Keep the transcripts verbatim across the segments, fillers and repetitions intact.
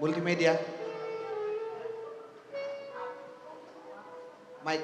Multimedia. Mic.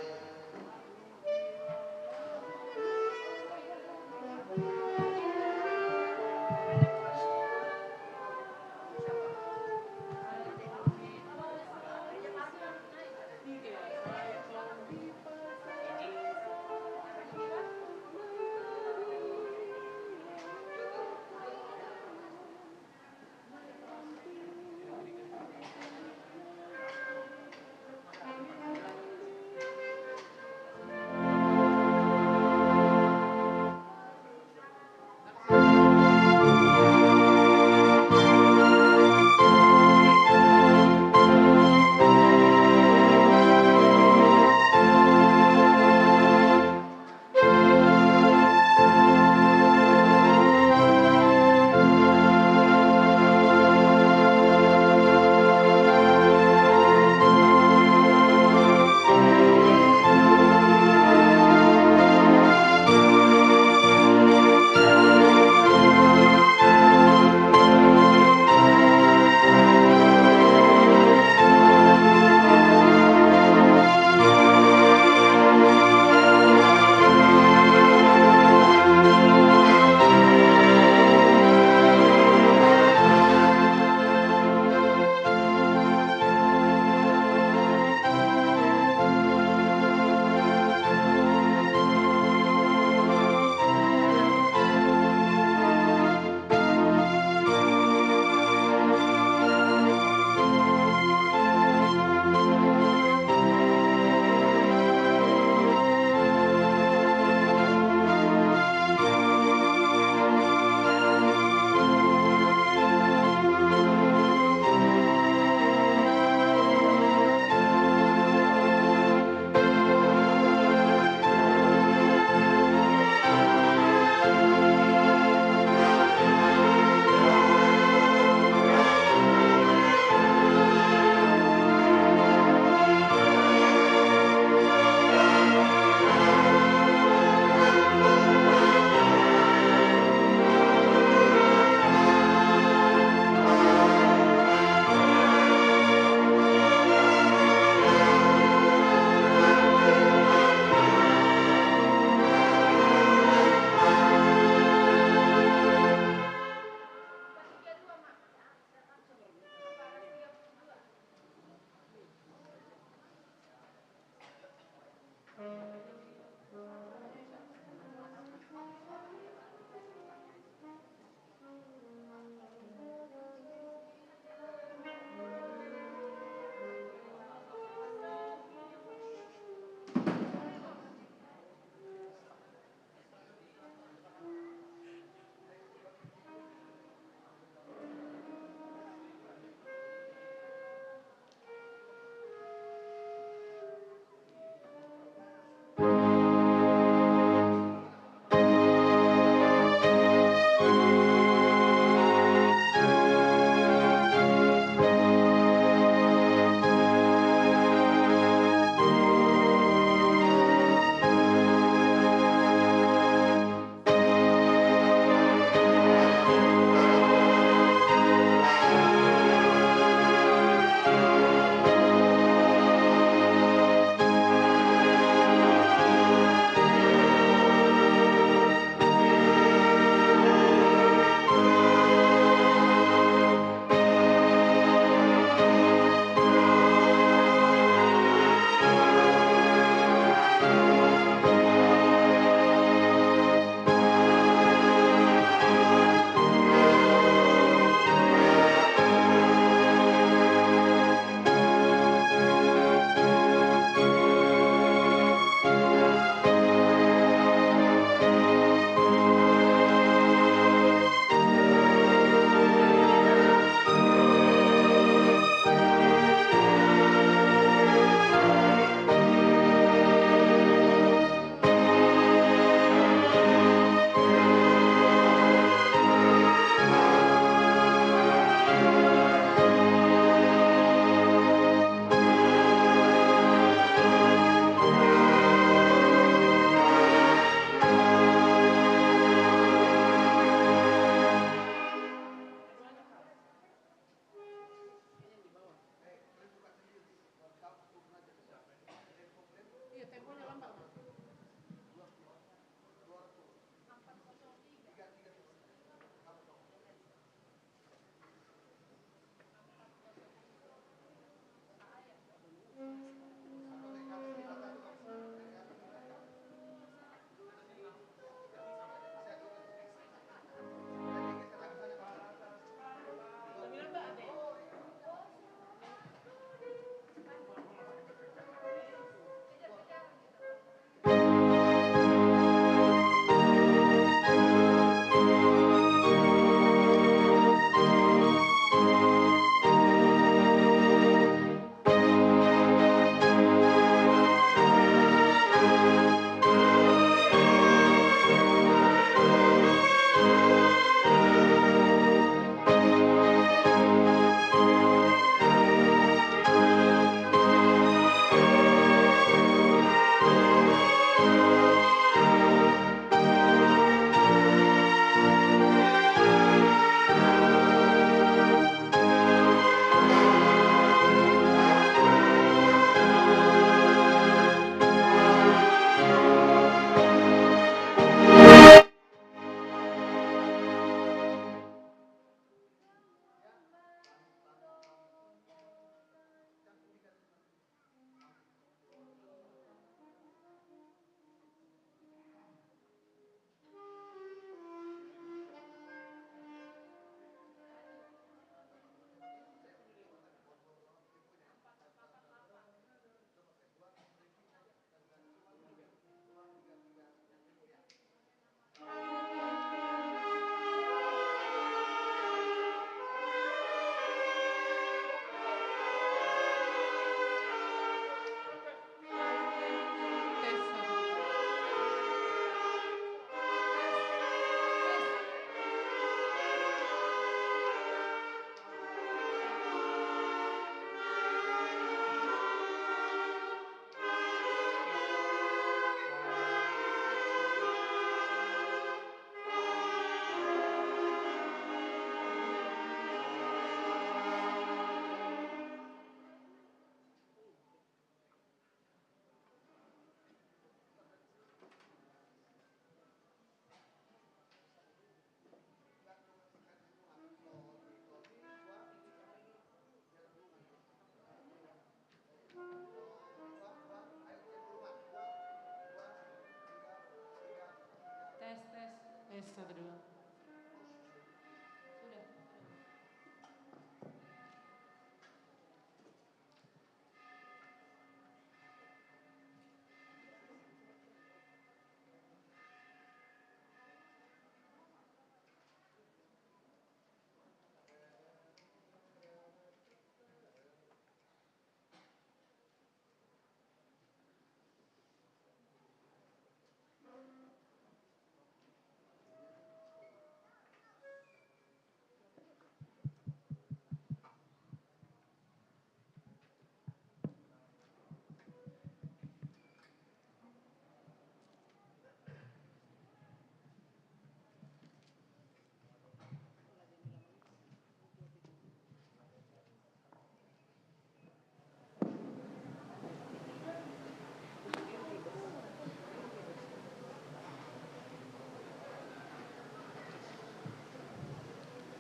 Tes, tes, tes, satu, dua. Sudah.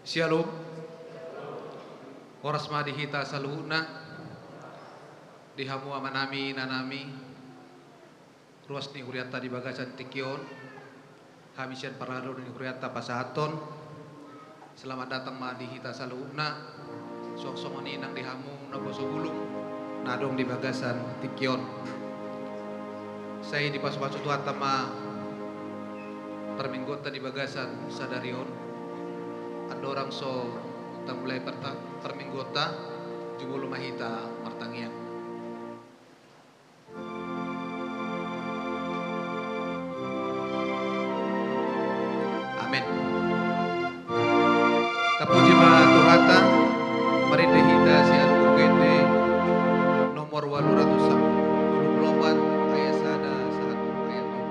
Syalom. Horas ma di hita saluhutna, di hamu amanami, inanami, ruas ni hurianta di bagasan tingki on. Hami sian parhalado ni hurianta pasahathon selamat datang ma di hita saluhutna. Suang songon i nang di hamu naposo bulung na adong di bagasan tingki on. Sai dipasupasu Tuhanta ma parmingguonta di bagasan sadari on. Andorang so tamulai parta-, parmingguonta, jumolo ma hita martangiang. Amen. Tapuji ma Tuhanta, marende hita sian Buku Ende nomor ualu ratus sampulu opat, ayat sada sahat tu ayat tolu.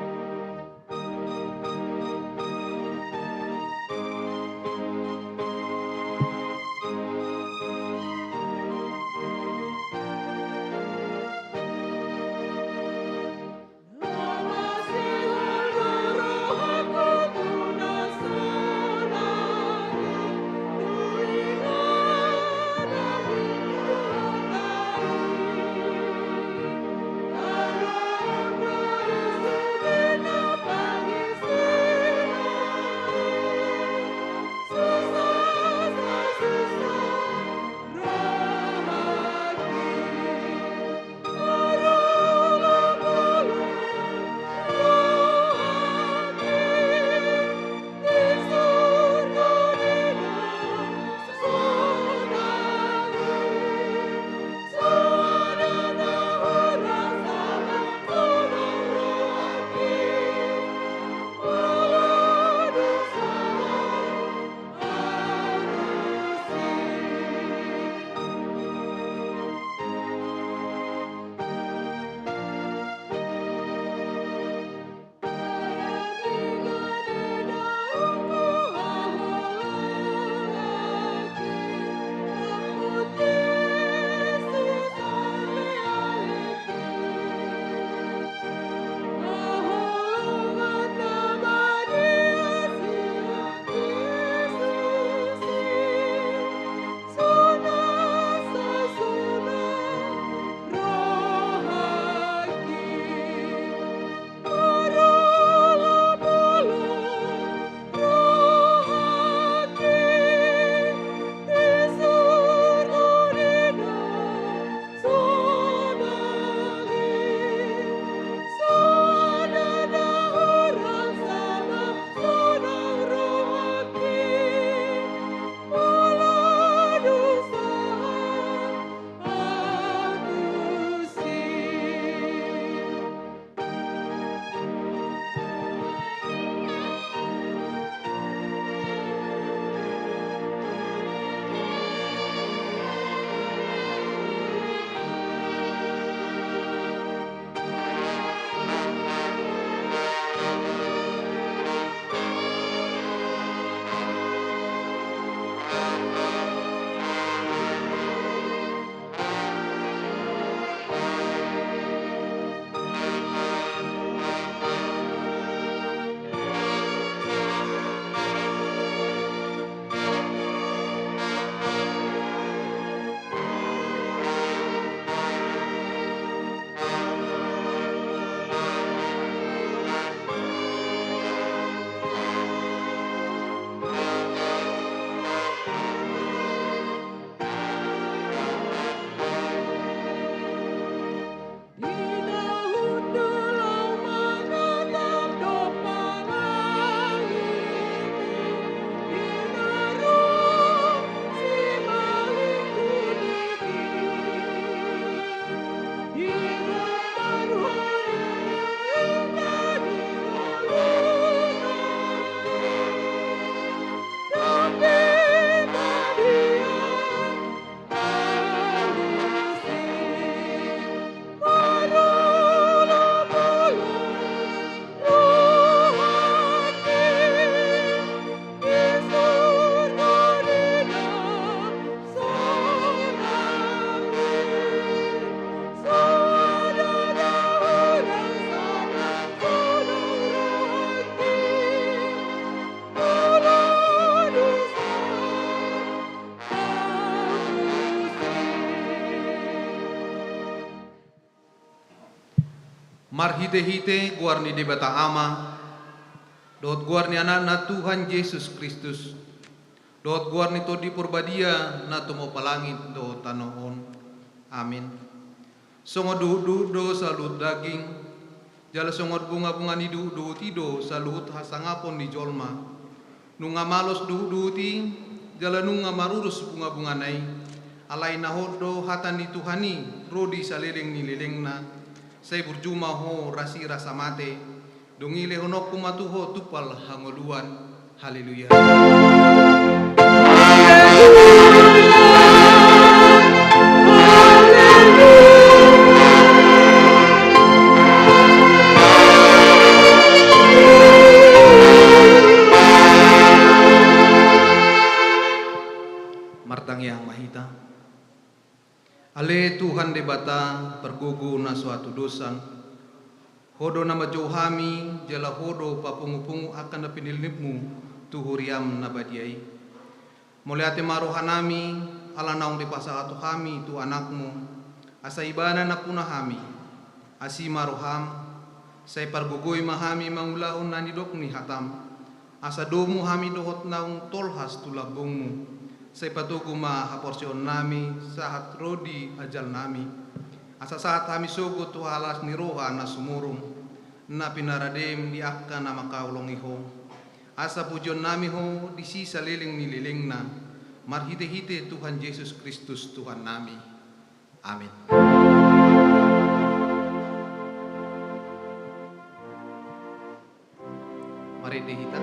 Marhite-hite goar ni Debata Ama, dohot goar ni Anakna Tuhan Jesus Kristus, dohot goar ni Tondi Porbadia na tumompa langit dohot tano on. Amin. Songon duhut-duhut do saluhut daging, jala songon bunga-bunga ni duhut-duhut i do saluhut hasangapon ni jolma. Nunga malos duhut-duhut i, jala nunga marurus bunga-bungana i, alai na hot do hata ni Tuhan i ro di saleleng ni lelengna, sai burju ma ho rasi rasa mate, dung i lehononku ma tu ho tumpal hangoluan. Haleluya. Martangiang ma hita. Ale Tuhan Debata, pargogo na so hatudosan, Ho do na manjou hami, jala Ho do papungu-pungu angka na pinillitmu tu huriam na badia i. Mauliate ma rohanami, ala naung dipasahat hami tu Anakmu, asa Ibana nampuna hami. Asi ma roham, sai pargogoi ma hami mangulahon na nidok ni hatam. Asa domu hami dohot naung tolhas tu lambungmu, sai patogu ma haporseaonnami sahat ro di ajalnami. Asa sahat hami sogot tu halas ni roha na sumurung, na pinaradem di angka na mangkaholongi ho. Asa pujionnami ho di sisaleleng ni lelengna, marhite-hite Tuhan Jesus Kristus Tuhannami. Amin. Marende hita.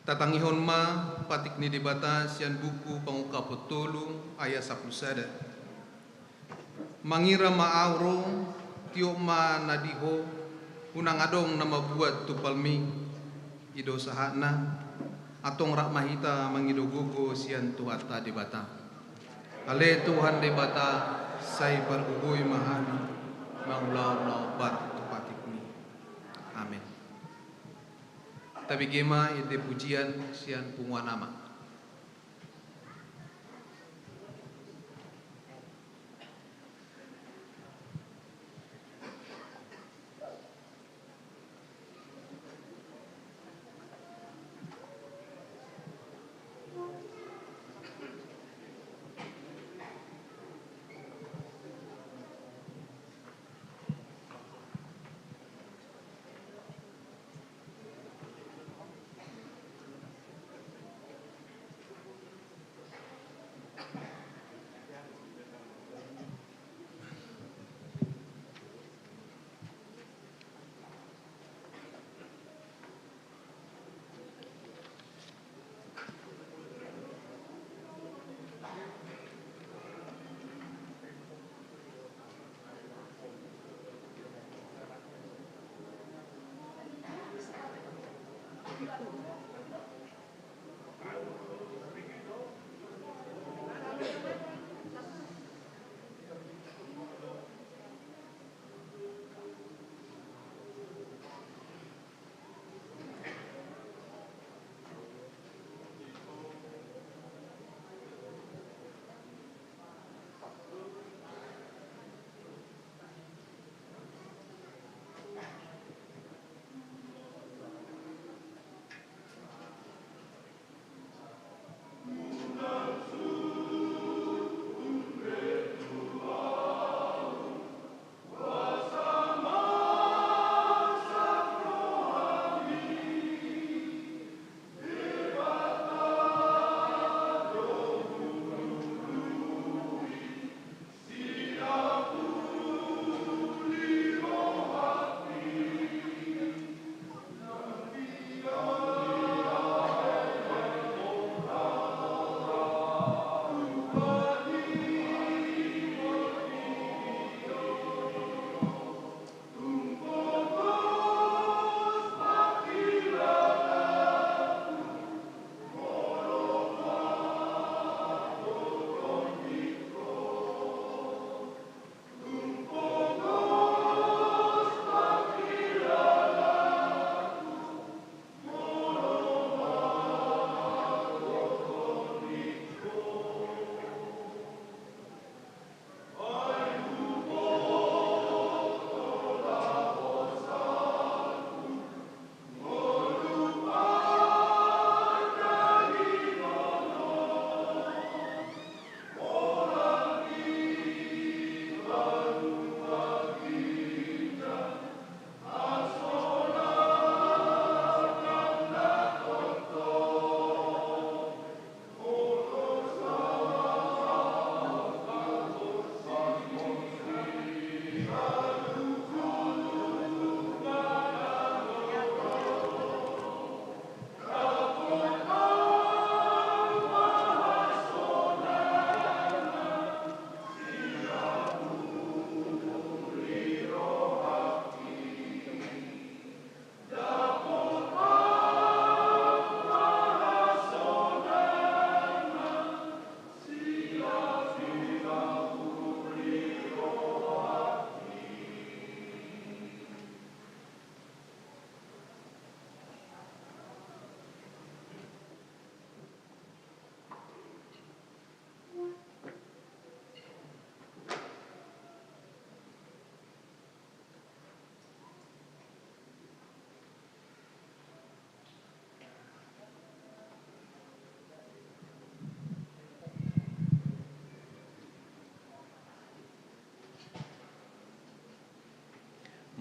Tatangihon ma patik ni Debata sian buku Pangungkapon tolu ayat sampulu sada. Mangira ma ahu ro, tiop ma na di ho, unang adong na mambuat tumpalmi. I do sahatna. Antong rap ma hita mangido gogo sian Tuhanta Debata. Ale Tuhan Debata, sai pargogoi ma hami mangulahon na hombar tu patikmi. Amin. Tabege ma ende pujian sian punguan ama.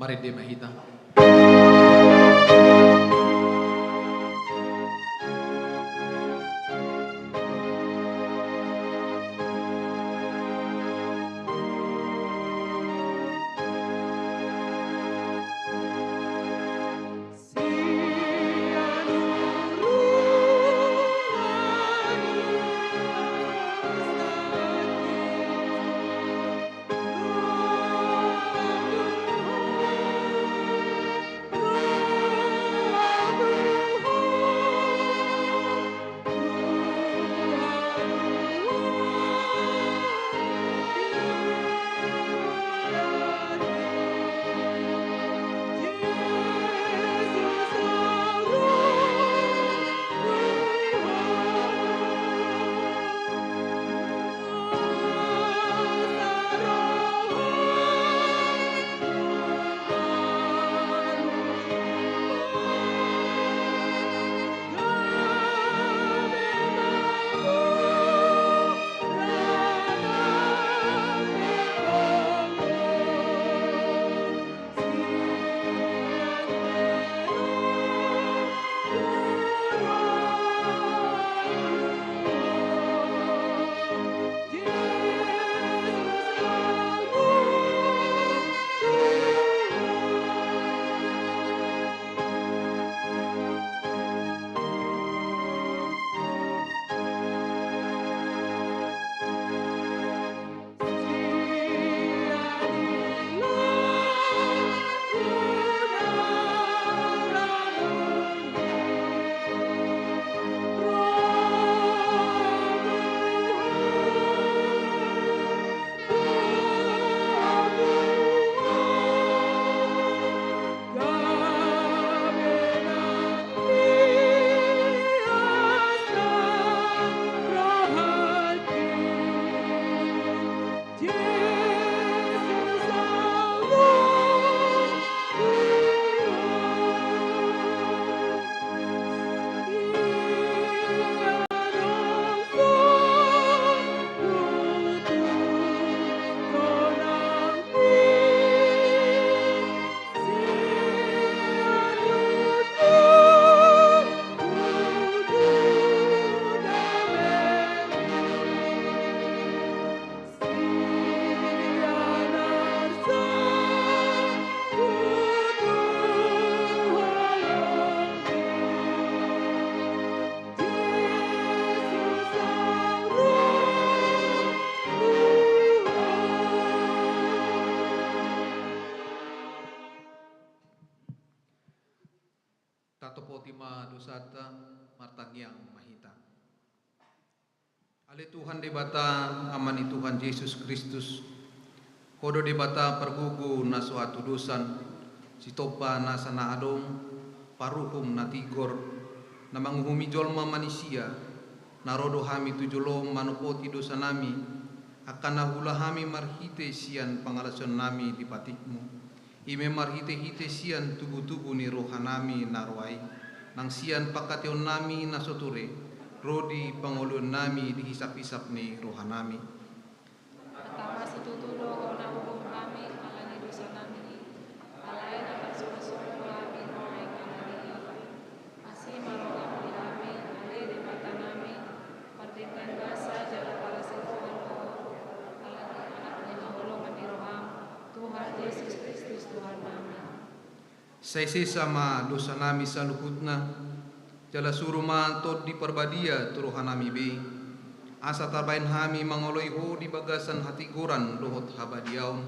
Marende ma hita. Tatopoti ma dosanta, martangiang ma hita. Ale Tuhan Debata, Ama ni Tuhan Jesus Kristus, Ho do Debata pargogo na so hatudosan, sitompa nasa na adong, paruhum na tigor, na manguhumi jolma manisia, na ro do hami tu jolom manopoti dosanami, angka na huula hami marhite sian pangalaosionnami di patikmu. I ma marhitehite sian tubutubu ni rohanami na roa i, nang sian pangkataionnami na so ture, ro di pangoloionnami di hisaphisap ni rohanami. Antong ma situtu do Ho na huuhum hami ala ni dosanami i, alai na tarsuansuan do hami nuaeng ala ni i. Asi ma roham di hami, ale Debatanami, pardenggan basa jala parasi roha do Ho, ala ni Anak na hinaholongan ni roham, Tuhan Jesus Kristus Tuhannami. Sai sesa ma dosanami saluhutna, jala suru ma Tondi Parbadia tu rohanami be, asa tarbahen hami mangoloi Ho di bagasan hatigoran dohot habadiaon,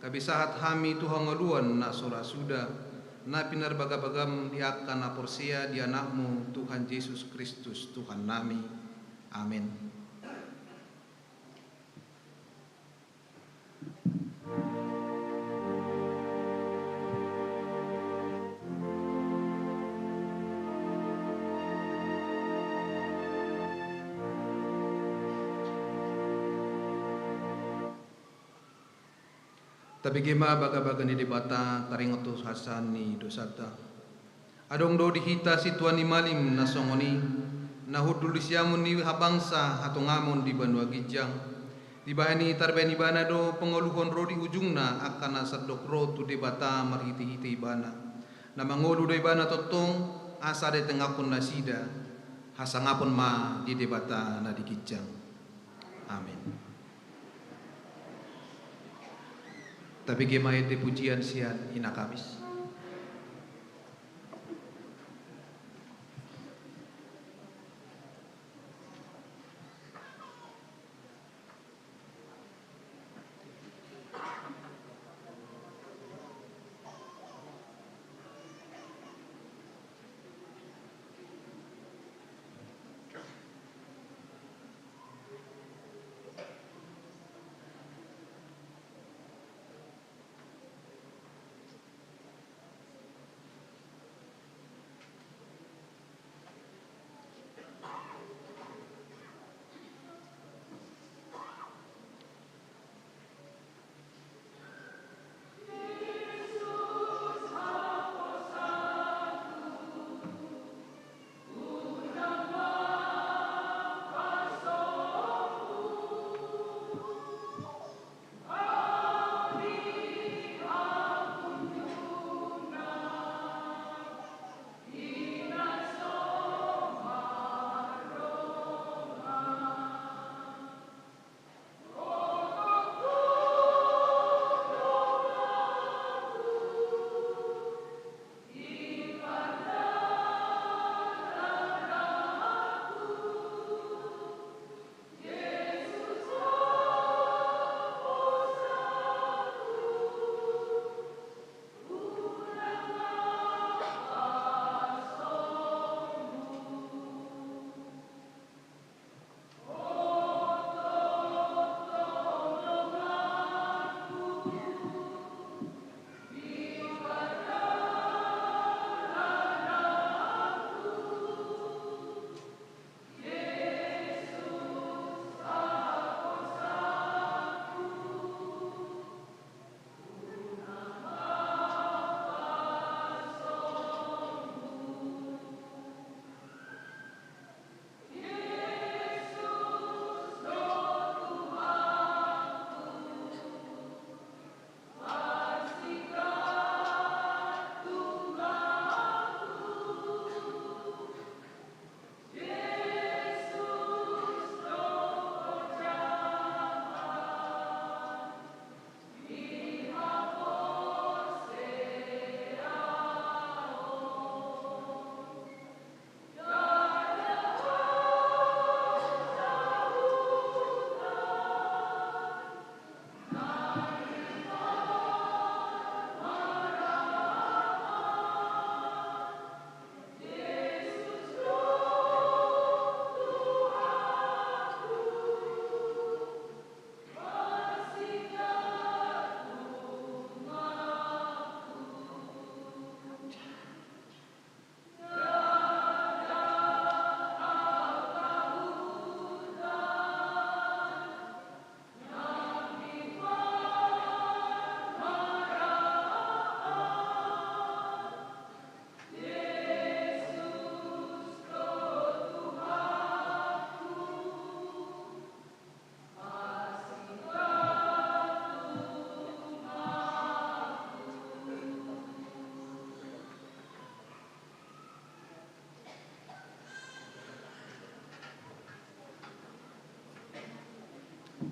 gabe sahat hami tu hangoluan na so ra suda, na pinarbagabagam di angka na porsea di Anakmu Tuhan Jesus Kristus Tuhannami. Amen. Tabege ma bagabaga ni Debata taringot tu hasesaan ni dosanta. Adong do di hita sintua ni malim na songon i, na hundul di siamun ni habangsa hatongamon di banua ginjang, Dibahen i tarbahen ibana do pangoluhon ro di ujungna angka na sandok ro tu Debata marhitehite ibana. Na mangolu do ibana tongtong asa ditangihon nasida. Hasangapon ma di Debata na di ginjang. Amin. Tabege ma ende pujian sian Ina Kamis.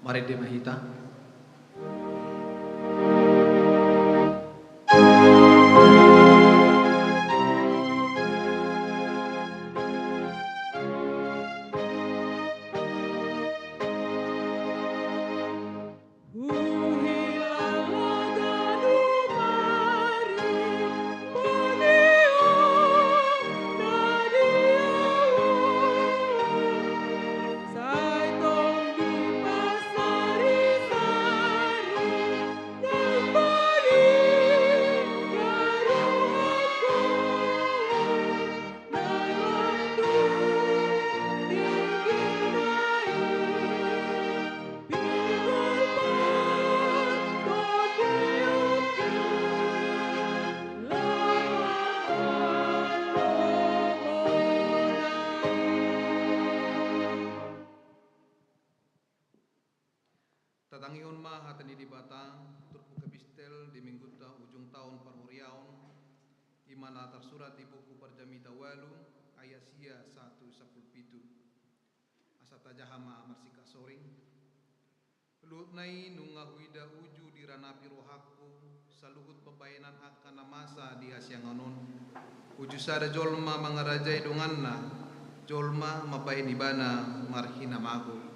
Marende ma hita. Mangihon ma hata ni Debata, turpuk epistel di minggunta ujung taon parhuriaon, i ma na tarsurat di buku Parjamita ualu, ayat sia sahat tu sampulu pitu. Asa tajaha ma marsikasoring. Luhutna i nunga huida uju diranapi rohangku, saluhut pambahenan angka na masa di hasiangan on. Uju sada jolma mangarajai donganna, jolma mambahen ibana marhinamago.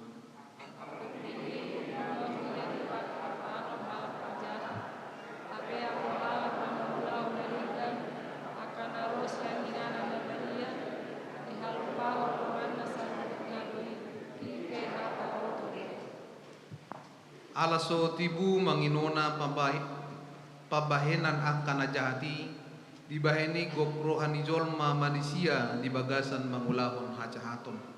Ala so tibu manginona pambahe-, pambahenan angka na jahat i, dibahen i gok roha ni jolma manisia di bagasan mangulahon hajahaton.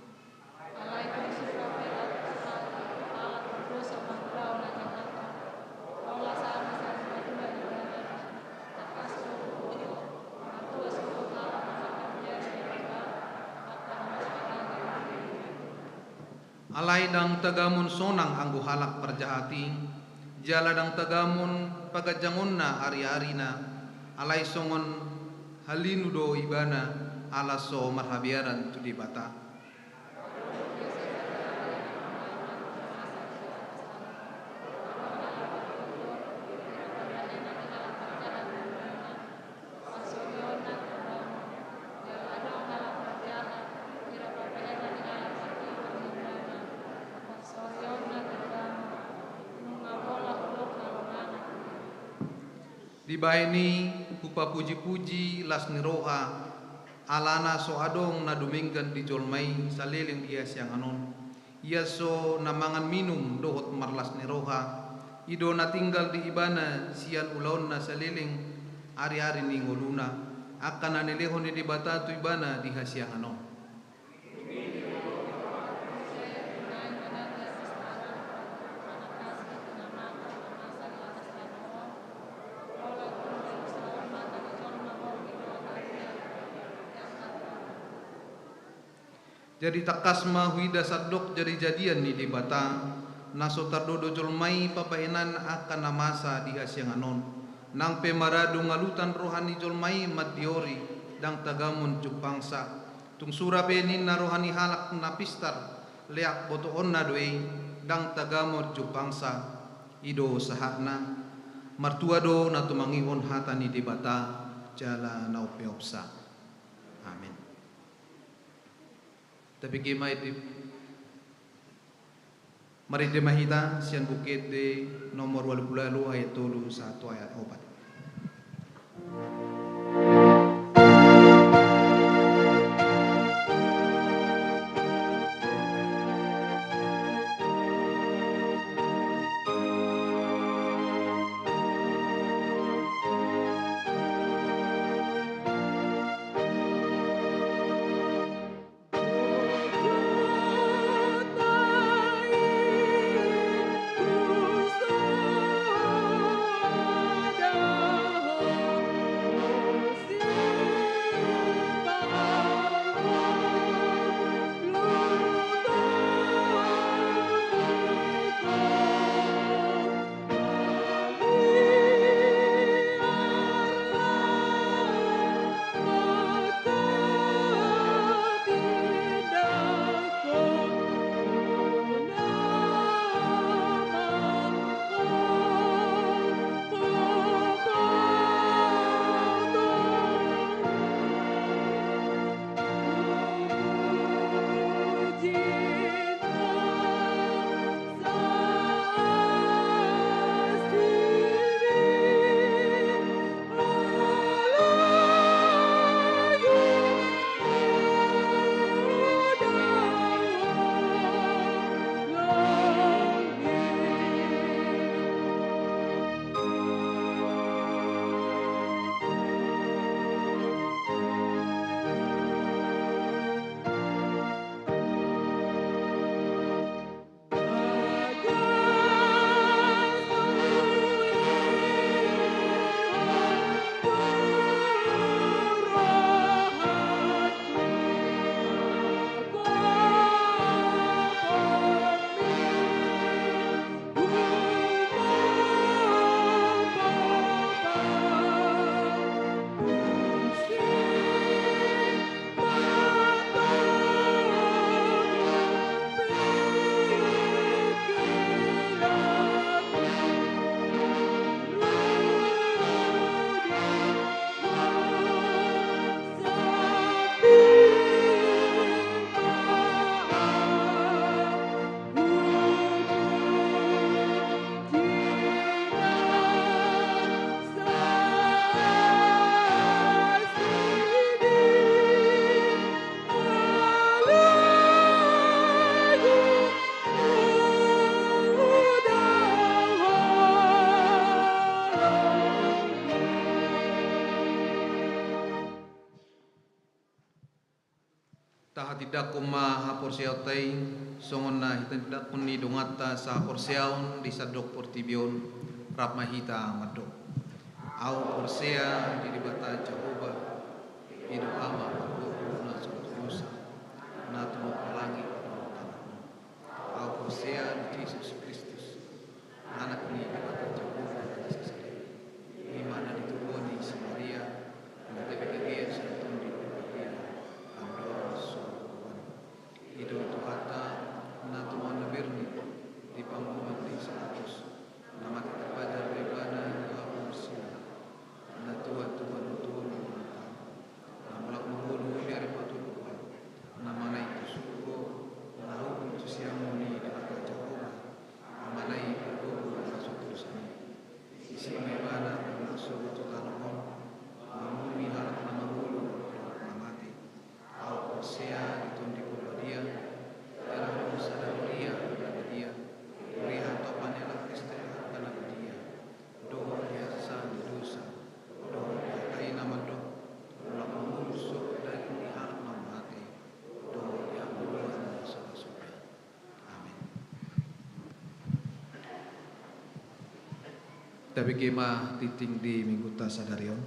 Alai ndang tagamon sonang anggo halak parjahat i, jala ndang tagamon paganjangonna ari-arina, alai songon halinu do ibana, ala so marhabiaran tu Debata. Dibahen i hupapuji-puji las ni roha, alana so adong na dumenggan di jolma i saleleng di hasiangan on. Ia so na mangan minum dohot marlas ni roha, i do na tinggal di ibana sian ulaonna saleleng ari-ari ni ngoluna, angka na nilehon ni Debata tu ibana di hasiangan on. Jadi tangkas ma huida sandok jadi-jadian ni Debata, na so tardodo jolma i pambahenan angka na masa di hasiangan on. Nang pe maradu ngalutan roha ni jolma i mandiori, ndang tagamon jumpangsa. Tung sura pe ninna roha ni halak na pistar, leak botoonna do i, ndang tagamon jumpangsa. I do sahatna, martua do na tumangihon hata ni Debata, jala na umpeopsa. Amin. Tapi kemai di Marende ma hita sian Buku Ende nomor ualu pulu ualu ayat tolu sahat tu ayat opat. Didok ma haporseaonta i, songon na hita didok ni donganta sahaporseaon di sandok portibi on, rap ma hita mandok. Ahu porsea di Debata Jahowa, i do Ama pargogo na so tudosa, na tumompa langit dohot tano on. Ahu porsea di Jesus Kristus, Anak ni Debata Jahowa na sasada i, i ma na ditubuhon ni si Maria, na gabe gabe sian Tondi Porbadia, andorang so goan. I do Tuhanta, na tumangihon na bernit, di panguhuman ni si Pilatus, na mate tarpajal do ibana di ari parsilang, na tuat tu banua tolu ualu taon, na mulak mangolu di ari patoluhon, na manaek tu surgo, na huhut tu siamun ni Debata Jahowa, Amana i pargogo na so tudosa i. Disi ma ibana mulak sogot tu tano on, mangulumi halak na mangolu dohot na mate. Ahu porsea di Tondi Porbadia, jala adong sada huria na badia, huria hatondutan ni halak Kristen angka na badia, dohot di hasesaan ni dosa, dohot di hata i na mandok, mulak mangolu sogot daging ni halak na mate, dohot di hangoluan na so ra suda. Amin. Tabege ma tingting di Minggunta sadari on.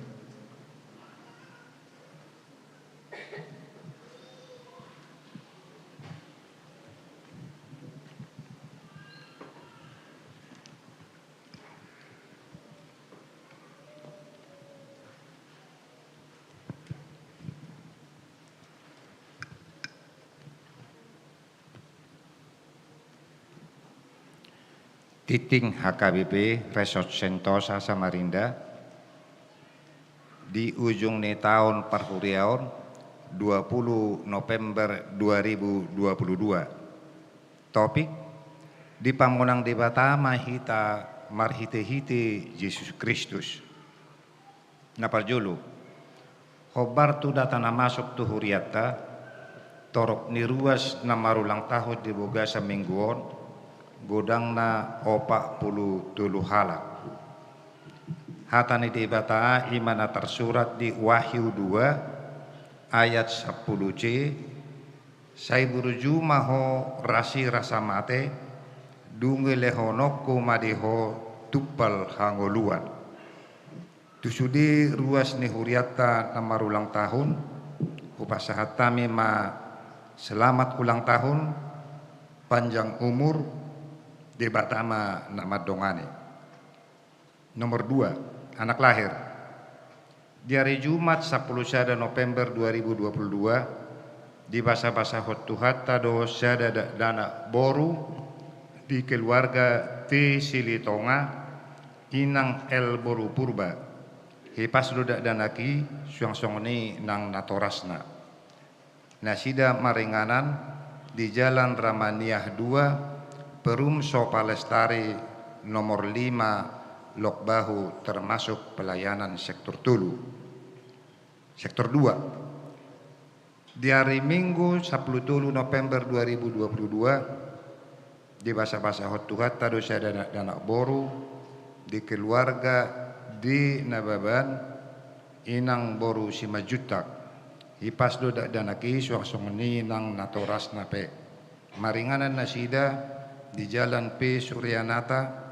Tingting H K B P Resort Sentosa Samarinda di ujung ni taon parhuriaon, dua puluh November dua ribu dua puluh dua. Topik: Dipamonang Debata ma hita marhitehite Jesus Kristus. Na parjolo, hombar tu data na masuk tu hurianta, torop ni ruas na marulang tahun di bagasan minggu on, godangna opat pulu tolu halak. Hata ni Debata i ma na tarsurat di Wahyu dua ayat sampulu C, "Sai burju ma ho rasirasa mate, dung lehononku ma di ho tumpal hangoluan." Tu sude ruas ni hurianta na marulang tahun, hupasahat hami ma selamat ulang tahun, panjang umur, Debata ma na mandongani. Nomor dua, anak lahir. Di ari Jumat sampulu sada November dua ribu dua puluh dua, dibasabasahon Tuhanta do sada dakdanak boru di keluarga T Silitonga, inang L Boru Purba. Hipas do dakdanak i suang songon i nang natorasna. Nasida maringanan di Jalan Ramaniah dua, Perum Sopa Lestari, nomor lima, Lokbahu, termasuk pelayanan sektor tolu. Sektor dua. Di ari Minggu sampulu tolu November dua ribu dua puluh dua, dibasabasahon Tuhanta do sada dakdanak boru di keluarga D Nababan, inang boru Simanjuntak. Hipas do dakdanak i suang songon i nang natorasna pe. Maringanan nasida di Jalan P Suryanata,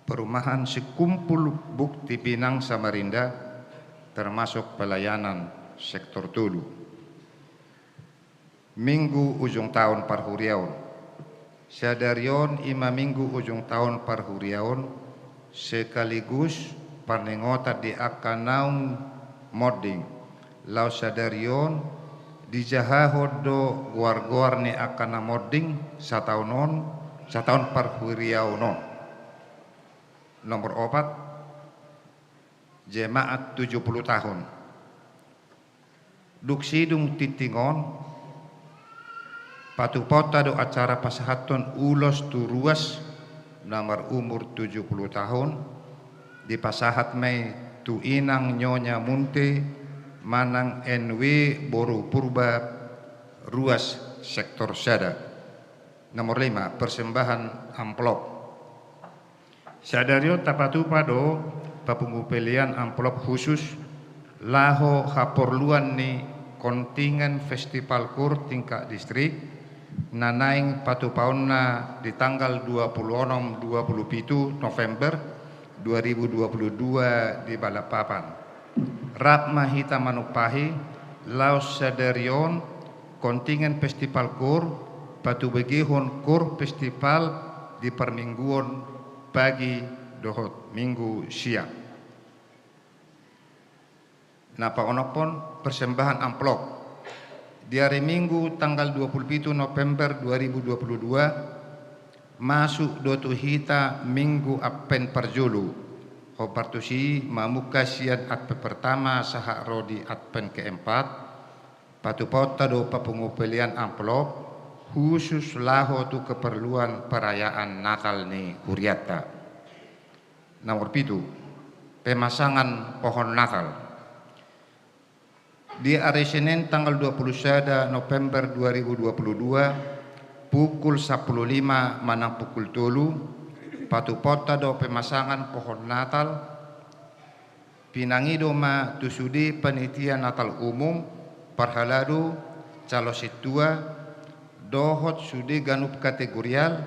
Perumahan Singkumpul, Bukti Pinang, Samarinda, termasuk pelayanan sektor tolu. Minggu ujung taon parhuriaon. Sadari on i ma Minggu ujung taon parhuriaon, sekaligus parningotan di angka naung monding. Laos sadari on dijahahon do goar-goar ni angka na monding sataon on, sataon parhuriaon on. Nomor opat, jemaat tujuh puluh tahun. Dung sidung tingting on, patupaonta do acara pasahathon ulos tu ruas na marumur tujuh puluh tahun, dipasahat ma i tu inang Nyonya Munte manang N W Boru Purba, ruas sektor sada. Nomor lima, persembahan amplop. Sadari on tapatupa do papungu pelean amplop khusus laho haporluan ni Kontingen Festival Kur tingkat distrik na naeng patupaonna di tanggal dua puluh onom dua puluh pitu November dua ribu dua puluh dua di Balikpapan. Rap ma hita manumpahi laos sadari on kontingen Festival Kur patubegehon kur festival di parmingguon pagi dohot minggu siang. Na paonomhon, persembahan amplop. Di ari Minggu tanggal dua puluh pitu November dua ribu dua puluh dua, masuk do tu hita Minggu Advent parjolo. Hombar tusi mamungka sian Advent pertama sahat ro di Advent keempat, patupaonta do papungu pelean amplop khusus laho tu keperluan perayaan Natal ni hurianta. Nomor pitu, pemasangan pohon Natal. Di ari Senin tanggal dua puluh sada November dua ribu dua puluh dua, pukul sampulu lima manang pukul tolu, patupaonta do pemasangan pohon Natal. Pinangido ma tu sude panitia Natal umum, parhalado, calo sintua, dohot sude ganup kategorial,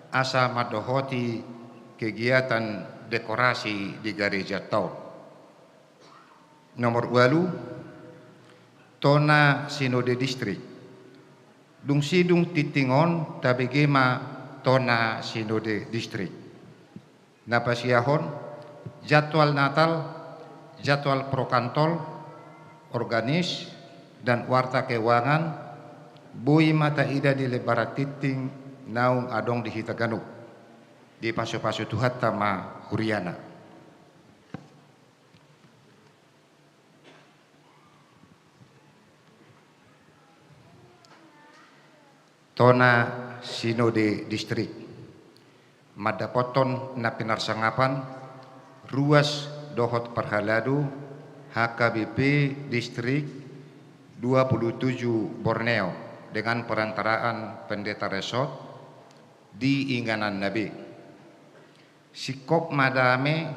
asa mandohoti kegiatan dekorasi di gareja on. Nomor ualu, tona sinode distrik. Dung sidung tingting on tabege ma tona sinode distrik. Na pasiahon, jadwal Natal, jadwal pro kantor, organis, dan warta keuangan, boi ma taida di lembaran tingting naung adong di hita ganup. Dipasupasu Tuhanta ma huriana. Tona sinode distrik. Mandapothon na pinarsangapan, ruas dohot parhalado H K B P distrik dua puluh tujuh Borneo dengan perantaraan pendeta resort di ingananna be. Singkop ma dame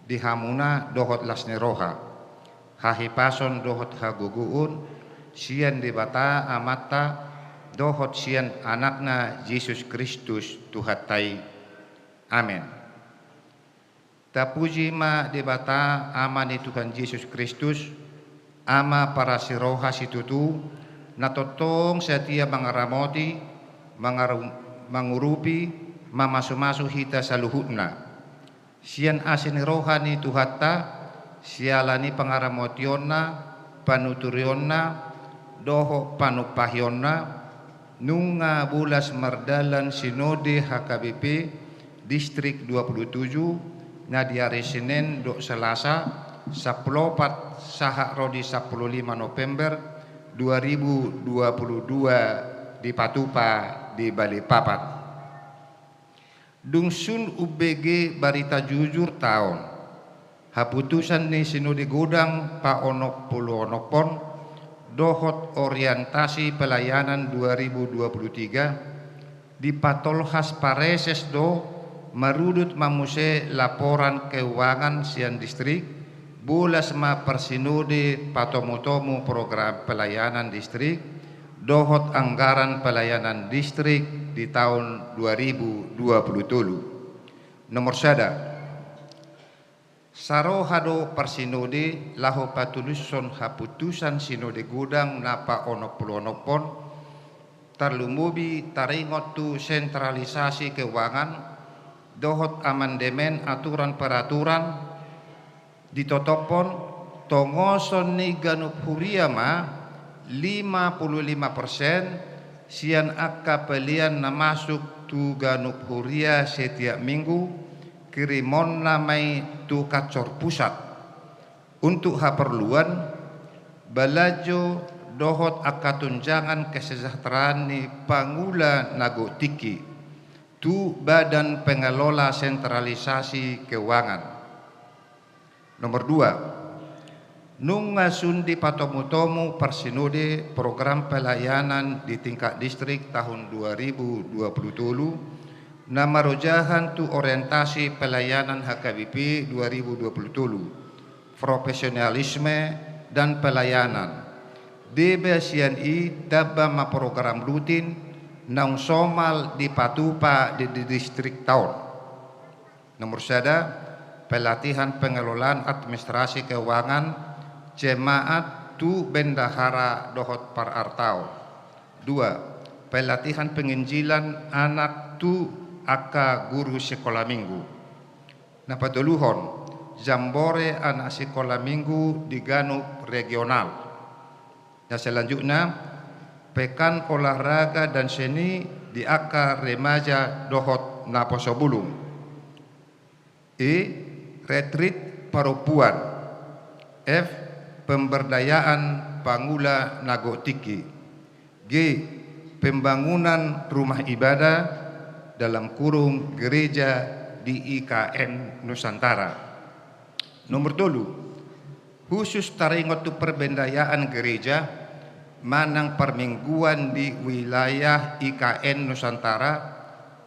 di hamuna dohot las ni roha, hahipason dohot hagogoon sian Debata Amanta dohot sian Anakna Jesus Kristus Tuhanta i. Amen. Tapuji ma Debata Ama ni Tuhan Jesus Kristus, Ama parasi roha situtu, na tongtong satia mangaramoti, mangaru-, mangurupi, mamasumasu hita saluhutna. Sian asi ni roha ni Tuhanta, siala ni pangaramotionna, panuturionna, dohot panumpahionna, nunga bolas mardalan sinode H K B P distrik dua puluh tujuh, na di ari Senin dohot Selasa, sampulu opat sahat ro di sampulu lima November dua ribu dua puluh dua dipatupa di Balikpapan. Dung sun umbege barita jujur taon, haputusan ni sinode godang paonom pulu onom on, dohot orientasi pelayanan dua ribu dua puluh tiga, dipatolhas pareses do, marudut ma muse laporan keuangan sian distrik, bolas ma parsinode patomutomu program pelayanan distrik, dohot anggaran pelayanan distrik di taon dua ribu dua puluh tolu. Nomor sada. Saroha do parsinode laho patulushon haputusan sinode godang na paonom pulu onom on, tarlumobi taringot tu sentralisasi keuangan, dohot amandemen aturan peraturan, ditotophon, tongoson ni ganup huria ma lima pulu lima persen sian angka pelean na masuk tu ganup huria setiap minggu, kirimonna ma i tu kantor pusat. Untuk haporluan, balajo dohot angka tunjangan kesejahteraan ni pangula na gok tingki, tu Badan Pengelola Sentralisasi Keuangan. Nomor dua, nunga sun dipatomutomu parsinode program pelayanan di tingkat distrik tahun dua ribu dua puluh tolu, na marojahan tu orientasi pelayanan H K B P dua ribu dua puluh tolu, profesionalisme dan pelayanan. Deba sian i tamba ma program rutin naung somal dipatupa di, di distrikta on. Nomor sada, pelatihan pengelolaan administrasi keuangan jemaat tu bendahara dohot parartaon. Dua, pelatihan penginjilan anak tu angka guru sikola minggu. Na patoluhon, jambore anak sikola minggu di ganup regional. Na selanjutna, pekan olahraga dan seni di angka remaja dohot naposobulung. E, retreat parompuan. F, pemberdayaan pangula na gok tingki. G, pembangunan rumah ibadah, dalam kurung gereja, di I K N Nusantara. Nomor tolu, khusus taringot tu pemberdayaan gereja manang parmingguan di wilayah I K N Nusantara,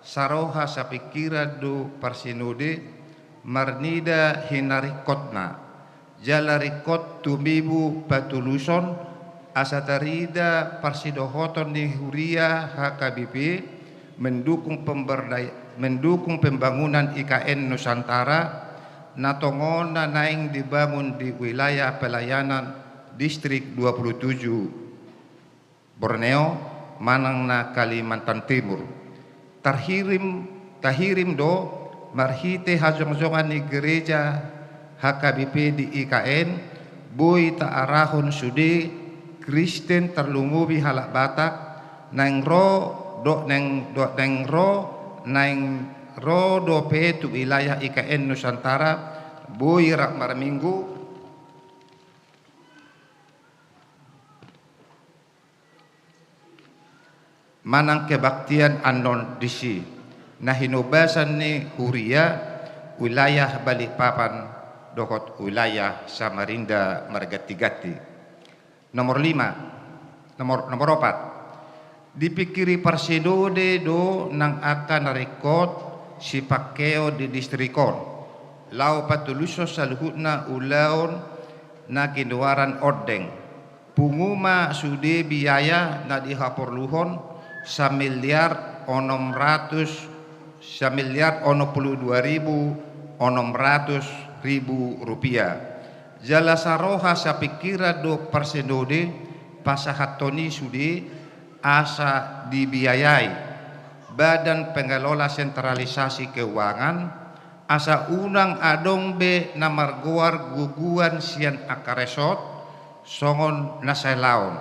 saroha sapingkiran do parsinode marnida hinaringkotna. Jala ringkot tumibu patuluson asa tarida parsidohoton ni huria H K B P mendukung pemberdaya-, mendukung pembangunan I K N Nusantara na tongona naeng dibangun di wilayah pelayanan Distrik dua puluh tujuh Borneo manang na Kalimantan Timur. Tarhirim, tahirim do marhite hajongjongan ni gereja H K B P di I K N, boi taarahon sude Kristen tarlumobi halak Batak naeng ro do naeng do naeng ro naeng ro dope tu wilayah I K N Nusantara, boi rap marminggu manang kebaktian annon disi, na hinobasan ni huria wilayah Balikpapan dohot wilayah Samarinda marganti-ganti. Nomor lima, nomor, nomor opat. Dipingkiri parsinode do nang angka na ringkot sipangkeon di distrik on, laho patulushon saluhutna ulaon na ginoaran ondeng. Pungu ma sude biaya na dihaporluhon samiliar onom ratus, samiliar onom puluh dua ribu onom ratus ribu rupiah. Jala saroha sapingkiran do parsinode pasahathon i sude asa dibiayai Badan Pengelola Sentralisasi Keuangan, asa unang adong be na margoar gogoan sian angka resort songon na sai laon.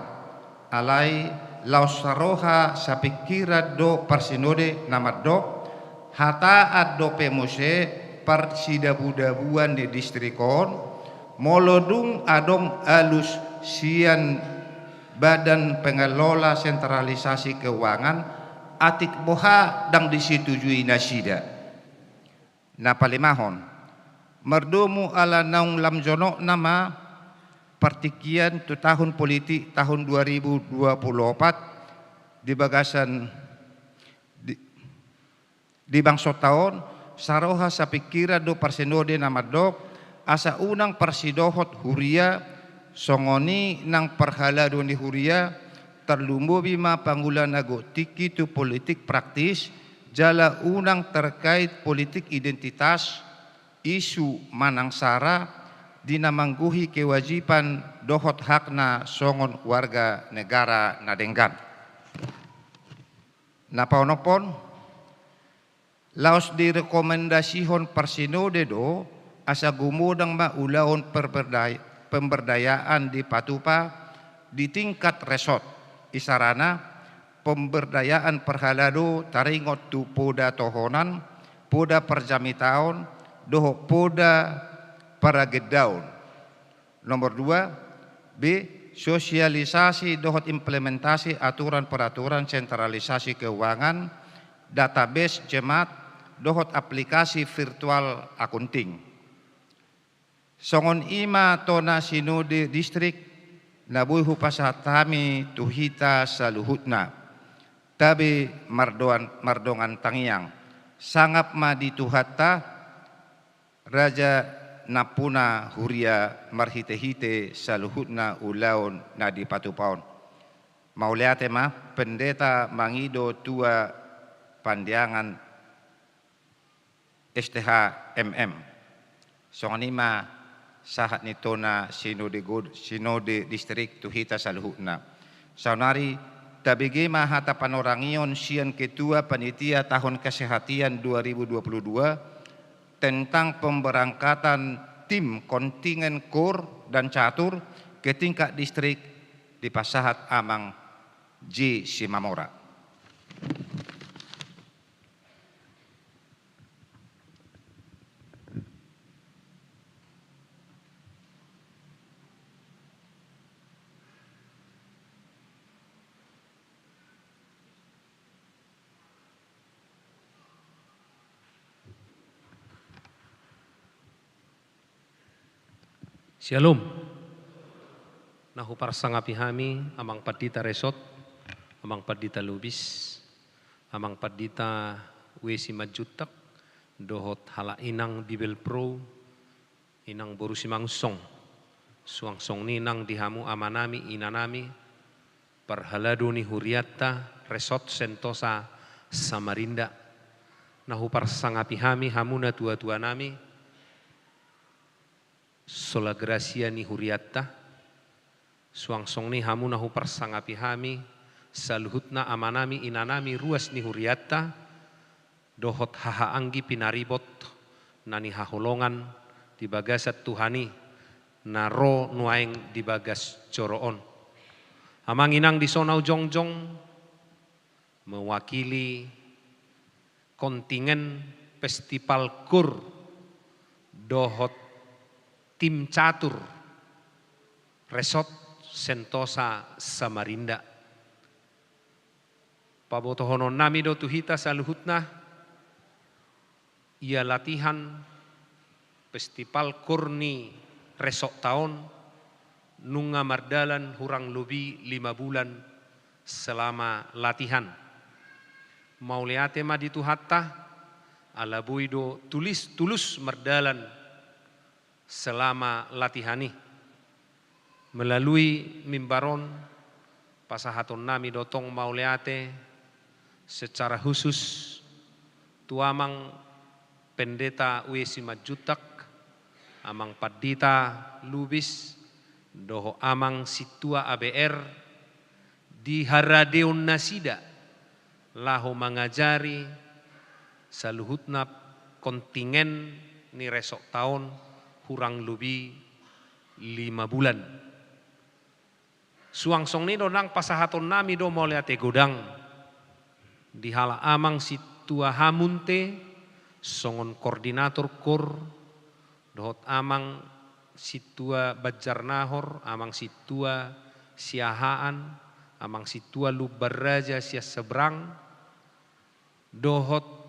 Alai laos saroha sapingkiran do parsinode na mandok, hataat dope muse parsidabudabuan ni distrik on, molo dung adong alus sian Badan Pengelola Sentralisasi Keuangan, atik boha ndang disitujui nasida. Na palimahon, mardomu ala naung lam jonok nama partingkian tu tahun politik tahun dua ribu dua puluh opat di bagasan di, di bangsonta on, saroha sapingkiran do parsinode na mandok, asa unang parsidohot huria, songon i nang parhalado ni huria, tarlumobi ma pangula na gok tingki tu politik praktis, jala unang terkait politik identitas, isu manang sara, di na manggohi kewajiban dohot hakna songon warga negara na denggan. Na paonomhon, laos direkomendasihon parsinode do asa gumodang ma ulaon perberday-, pemberdayaan dipatupa di tingkat resort, isarana pemberdayaan parhalado taringot tu poda tohonan, poda parjamitaon, dohot poda paragendaon. Nomor dua, B, sosialisasi dohot implementasi aturan peraturan sentralisasi keuangan, database jemaat, dohot aplikasi virtual accounting. Songon i ma tona sinode distrik na boi hupasahat hami tu hita saluhutna. Tabe mardoan-, mardongan tangiang. Sangap ma di Tuhanta, Raja nampuna huria marhitehite saluhutna ulaon na dipatupa on. Mauliate ma, Pendeta Mangido Tua Pandiangan, S T H, M M. Songon i ma sahat ni tona sinode god-, sinode distrik tu hita saluhutna. Saonari tabege ma hata panorangion sian Ketua Panitia Tahun Kesehatan dua ribu dua puluh dua tentang pemberangkatan tim kontingen kor dan catur ke tingkat distrik, dipasahat Amang J Simamora. Syalom. Na huparsangapi hami, Amang Pandita Resot, Amang Pandita Lubis, Amang Pandita W. Simanjuntak, dohot halak inang Bibelvrouw, inang boru Simangunsong, suang songon i nang di hamu amanami, inanami, parhalado ni hurianta, Resot Sentosa Samarinda. Na huparsangapi hami hamu natuatuanami, sola grasia ni hurianta, suang songon i hamu na huparsangapi hami, saluhutna amanami, inanami, ruas ni hurianta, dohot hahaanggi pinaribot na nihaholongan di bagasan Tuhan i, na ro nuaeng di bagas joro on. Amang inang, dison ahu jongjong mewakili kontingen festival kor dohot tim catur Resot Sentosa Samarinda. Pabotohononnami do tu hita saluhutna, ia latihan festival kor ni resortta on nunga mardalan hurang lobi lima bulan selama latihan. Mauliate ma di Tuhanta, ala boi do tulis, tulus mardalan selama latihan i. Melalui mimbar on, pasahatonnami do tong mauliate secara khusus tu Amang Pendeta W. Simanjuntak, Amang Pandita Lubis, dohot Amang Sintua A B R, di haradeon nasida laho mangajari saluhutna kontingen ni resortta on hurang lobi lima bulan. Suang songon i do nang pasahatonnami do mauliate godang di halak Amang Sintua Hamunte songon koordinator kor, dohot Amang Sintua Banjarnahor, Amang Sintua Siahaan, Amang Sintua Lumban Raja Siaseberang, dohot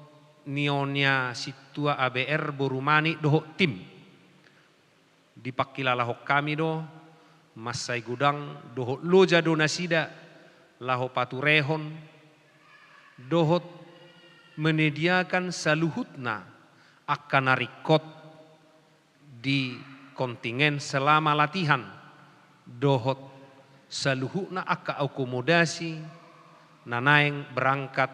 Nyonya Sintua A B R boru Manik dohot tim. Dipangkilalahon hami do, mansai godang dohot loja do nasida laho paturehon dohot menyediakan saluhutna angka na ringkot di kontingen selama latihan, dohot saluhutna angka akomodasi na naeng berangkat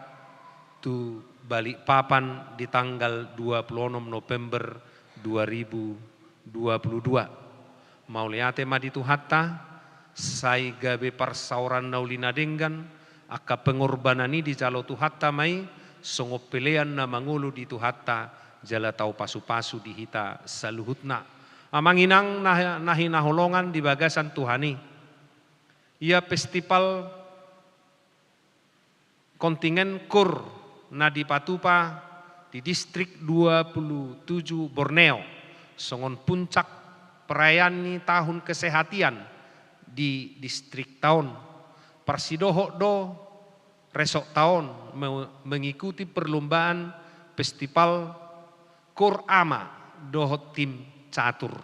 tu Balikpapan di tanggal dua puluh onom November dua ribu dua puluh dua. Mauliate ma di Tuhanta, sai gabe parsaoran na uli na denggan, angka pengorbanan i dijalo Tuhanta ma i songon pelean na mangolu di Tuhanta, jala tau pasupasu di hita saluhutna. Amang inang na, na hinaholongan di bagasan Tuhan i. Ia festival kontingen kor na dipatupa di distrik dua puluh tujuh Borneo songon puncak perayaan ni tahun kesehatan di distrikta on. Parsidohot do resortta on me-, mengikuti perlombaan festival kor ama dohot tim catur.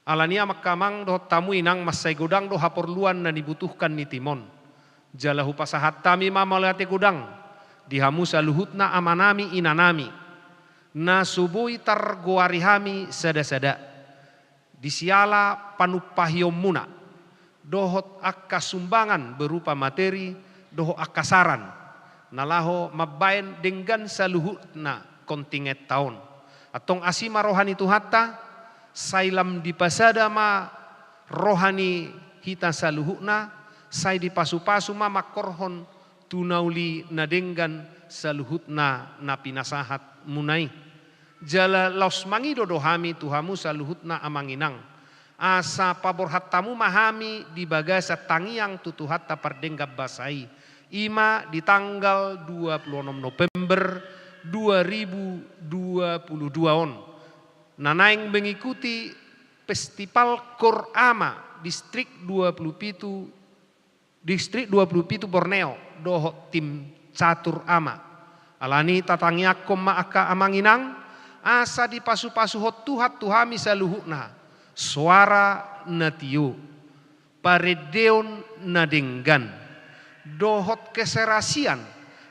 Alani i amang, amang dohot hamu inang, mansai godang do haporluan na nibutuhkan ni tim on. Jala hupasahat hami ma mauliate godang di hamu saluhutna amanami, inanami, Na so boi targoari hami sada-sada, di siala panumpahionmuna, dohot angka sumbangan berupa materi dohot angka saran, na laho mambaen denggan saluhutna kontingenta on. Antong asi ma roha ni Tuhanta, sai lam dipasada ma roha ni hita saluhutna, sai dipasu-pasu ma mangkorhon tu na uli na denggan saluhutna na pinasahatmuna i. Jala laos mangido do hami tu hamu saluhutna amang inang, asa paborhat hamu ma hami di bagasan tangiang tu Tuhanta pardenggan basa i, i ma di tanggal dua puluh enam November dua ribu dua puluh dua on, na naeng mengikuti Festival Kor Ama Distrik dua puluh pitu, Distrik dua puluh pitu Borneo dohot tim catur ama. Alani tatangiangkon ma angka amang inang, asa dipasu-pasuhon Tuhan tu hami saluhutna soara na tio, parendeon na denggan, dohot keserasian,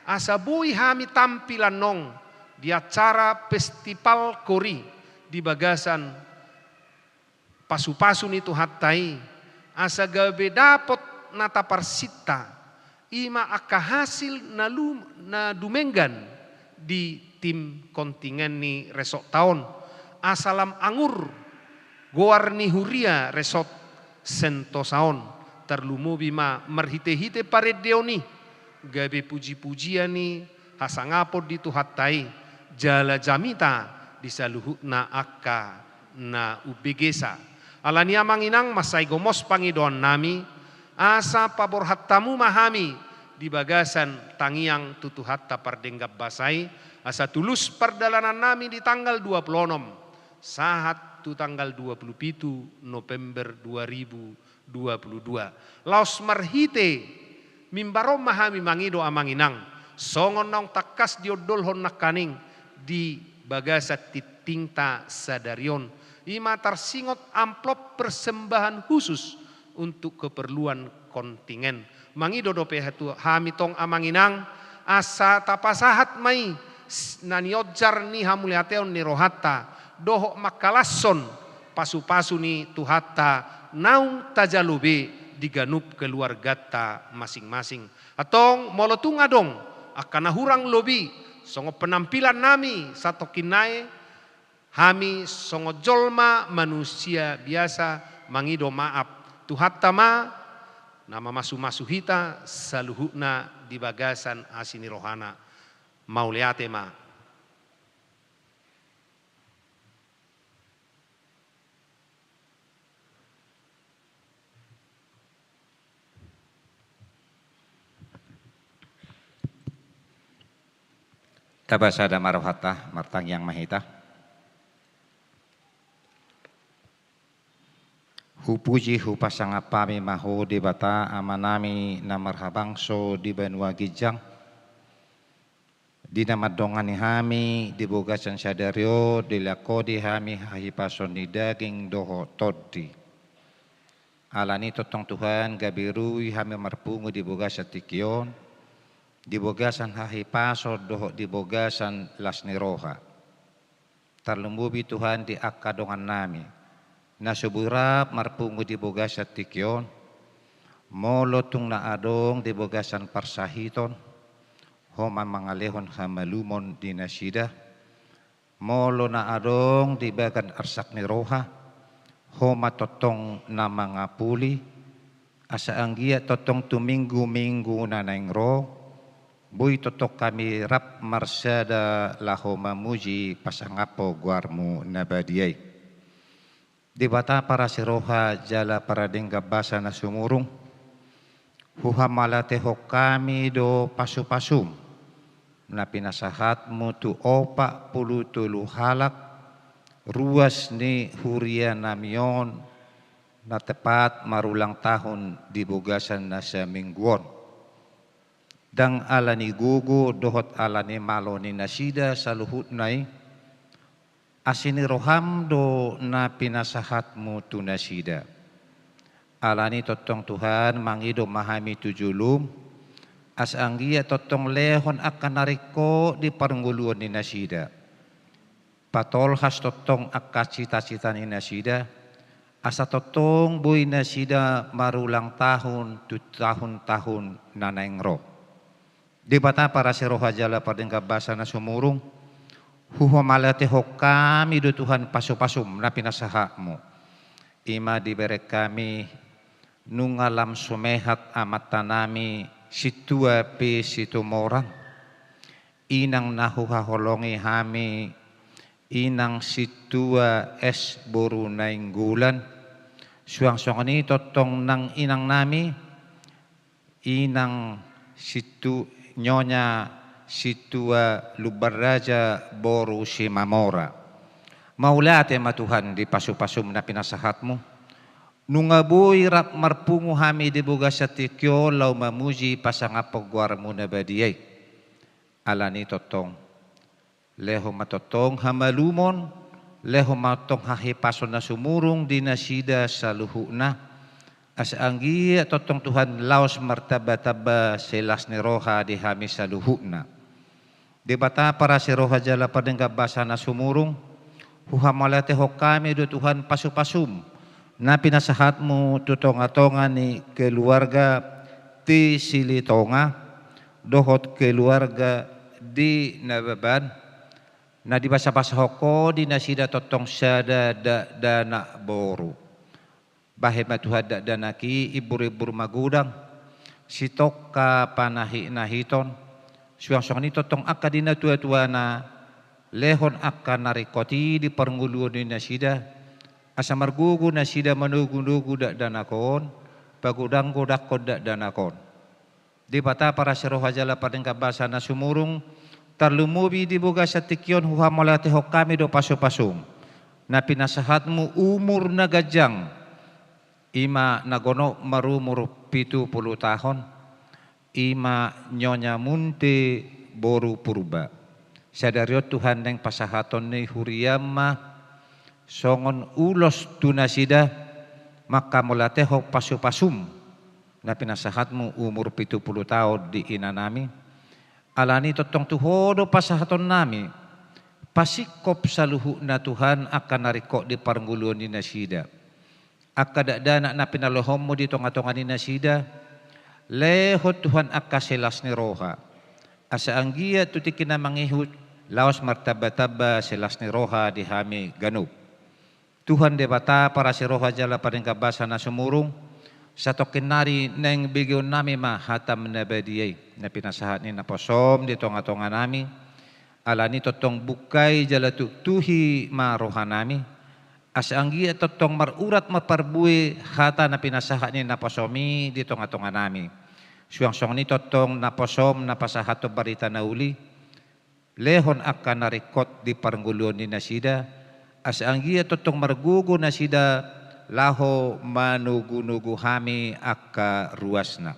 asa boi hami tampil annon di acara Festival Kor i di bagasan pasu-pasu ni Tuhanta i, asa gabe dapot na taparsinta, i ma angka hasil na lu-, na dumenggan di tim kontingen ni resortta on, asa lam angur goar ni huria resort Sentosa on, tarlumobi ma marhite-hite parendeon i, gabe puji-pujian ni hasangapon di Tuhanta i, jala jamita di saluhutna angka na umbegesa. Alani amang inang, mansai gomos pangidoannami, asa paborhat hamu ma hami di bagasan tangiang tu Tuhanta pardenggan basa i, asa tulus pardalanannami di tanggal dua puluh enam sahat tu tanggal dua puluh pitu November dua ribu dua puluh dua. Laos marhite mimbar on ma hami mangido amang inang, songon naung tangkas diondolhon nangkaning di bagasan tingtingta sadari on, i ma tarsingot amplop persembahan khusus untuk keperluan kontingen. Mangido dope hatu-, hami tong amang inang, asa tapasahat ma i s-, na nionjar ni hamuliateon ni rohanta, dohot mangkalashon pasu-pasu ni Tuhanta naung tajalo be di ganup keluarganta masing-masing. Antong molo tung adong angka na hurang lobi, songon penampilannami satongkin nai, hami songon jolma manusia biasa mangido maaf. Tuhanta ma na mamasu-masu hita saluhutna di bagasan asi ni rohana. Mauliate ma. Tapasada ma rohanta, martangiang ma hita. Hupuji, hupasangap hami ma Ho Debata, Amanami na marhabangso di banua ginjang. Di na mandongani hami di bagasan sadari on, dilehon Ho di hami hahipason ni daging dohot tondi. Alani tongtong Tuhan, gabe rui hami marpungu di bagasan tingki on, di bagasan hahipason dohot di bagasan las ni roha. Tarlumobi Tuhan di angka dongannami na so boi rap marpungu di bagasan tingki on, molo tung na adong di bagasan parsahiton, Ho ma mangalehon hamalumon di nasida, molo na adong di bagasan arsak ni roha, Ho ma tongtong na mangapuli, asa anggiat tongtong tu minggu-minggu na naeng ro, boi tongtong hami rap marsada laho mamuji pasangaphon goarmu na badia i. Debata parasi roha jala paradenggan basa na sumurung, huhamauliatehon hami do pasu-pasum, na pinasahatmu tu opat pulu tolu halak, ruas ni hurianami on, na tepat marulang tahun di bagasan na saminggu on. Ndang ala ni gogo dohot ala ni malo ni nasida saluhutna i, asi ni roham do na pinasahatmu tu nasida. Alani tongtong Tuhan mangido ma hami tu jolom, asa anggiat tongtong lehon angka na ringkot di parngoluon ni nasida. Patolhas tongtong angka cita-cita ni nasida, asa tongtong boi nasida marulang tahun tu tahun-tahun na naeng ro. Debata parasi roha jala pardenggan basa na sumurung, huhamauliatehon hami do Tuhan pasu-pasum na pinasahatmu. I ma dibereng hami nunga lam sumehat amanta nami Sintua P Situmorang, inang na huhaholongi hami, inang Sintua S boru Nainggolan, suang songon i tongtong nang inang nami, inang Sintu, nyonya Sintua Lumbanraja boru Simamora. Mauliate ma Tuhan di pasu-pasum na pinasahatmu. Nunga boi rap marpungu hami di bagasan tingki on laho mamuji pasangaphon goarmu na badia i. Alani tongtong, lehon ma tongtong hamalumon, lehon ma tongtong hahipason na sumurung di nasida saluhutna. Asa anggiat tongtong Tuhan laos martamba-tamba silas ni roha di hami saluhutna. Debata parasi roha jala pardenggan basa na sumurung, huhamauliatehon hami do Tuhan pasu-pasum na pinasahatmu tu tonga-tonga ni keluarga T Silitonga dohot keluarga D Nababan, na dibasa-basahon ho di nasida tongtong sada dakdanak boru. Bahen ma Tuhan dakdanak i imbur-imbur magodang, sitongka panahit-nahiton, suang songon i tongtong angka di natua-tuana, lehon angka na ringkot i di parngoluon ni nasida, asa margogo nasida manogu-nogu dakdanak on, pagodang-godangkon dakdanak on. Debata parasi roha jala pardenggan basa na sumurung, tarlumobi di bagasan tingki on huhamauliatehon hami do pasu-pasum na pinasahatmu umur na ganjang, i ma na gonop marumur pitu pulu tahun, i ma Nyonya Munte boru Purba. Sadari on Tuhan naeng pasahaton ni huriam ma songon ulos tu nasida, manghamauliatehon pasu-pasum na pinasahatmu umur pitu pulu taon di inanami. Alani tongtong tu ho do pasahatonnami, pasingkop saluhutna Tuhan angka na ringkot di parngoluon ni nasida. Angka dakdanak na pinalehonmu di tonga-tonga ni nasida, lehon Tuhan angka silas ni roha. Asa anggiat tu tingki na mangihut, laos martamba-tamba silas ni roha di hami ganup. Tuhan Debata parasi roha jala pardenggan basa na sumurung, satongkin nari naeng begeonnami ma hatam na badia i, na pinasahat ni naposom di tonga-tonganami, alani tongtong bungkai jala tuktuhi ma rohanami, asa anggiat tongtong marurat marparbue hata na pinasahat ni naposom i di tonga-tonganami. Suang songon i tongtong naposom na pasahathon barita na uli, lehon angka na ringkot di parngoluon ni nasida, asa anggiat tongtong margogo nasida laho manogu-nogu hami angka ruasna.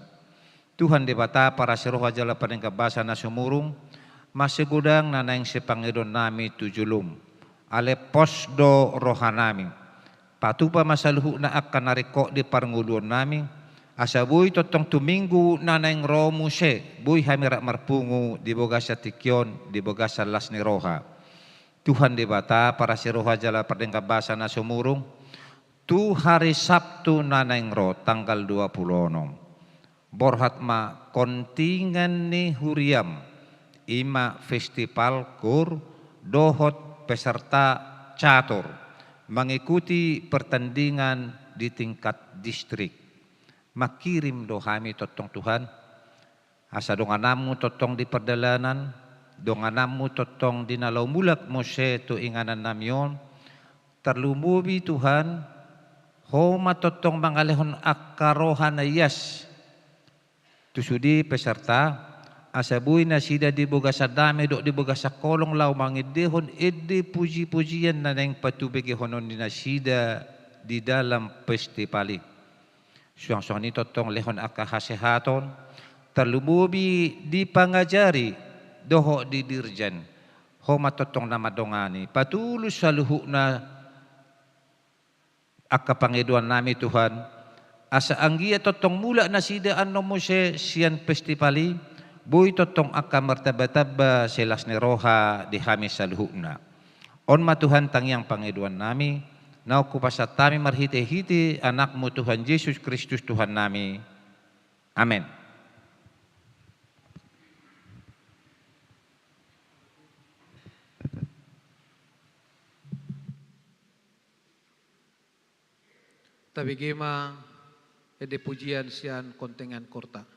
Tuhan Debata parasi roha jala pardenggan basa na sumurung, masigodang na naeng sipangidoonnami tu jolom. Ale pos do rohanami. Patupa ma saluhutna angka na ringkot di parngoluonnami, asa boi tongtong tu minggu na naeng ro muse, boi hami rap marpungu di bagasan tingki on, di bagasan las ni roha. Tuhan Debata parasi roha jala pardenggan basa na sumurung, tu hari Sabtu na naeng ro tanggal dua pulu onom. Borhat ma kontingen ni huriam, i ma festival kur dohot peserta catur, mengikuti pertandingan di tingkat distrik. Mangkirim do hami tongtong Tuhan, asa dongananmu tongtong di pardalanan, dongananmu tongtong di na laho mulak muse tu inganannami on, tarlumobi Tuhan, ho ma tongtong mangalehon angka roha na ias tu sude peserta, asa boi nasida di bagasan dame dohot di bagasan holong laho mangendehon ende puji-pujian na naeng patubegehonon ni nasida di dalam festival i. Suang songon i tongtong lehon angka hasehaton, tarlumobi di pangajari dohot di dirjen, ho ma tongtong na mandongani, patulus saluhutna angka pangidoannami Tuhan, asa anggiat tongtong mulak nasida annon muse sian festival i, boi tongtong angka martamba-tamba silas ni roha di hami saluhutna. On ma Tuhan tangiang pangidoannami, naung hupasahat hami marhitehite Anakmu Tuhan Jesus Kristus Tuhannami. Amen. Tabege ma ende pujian sian kontingen korta.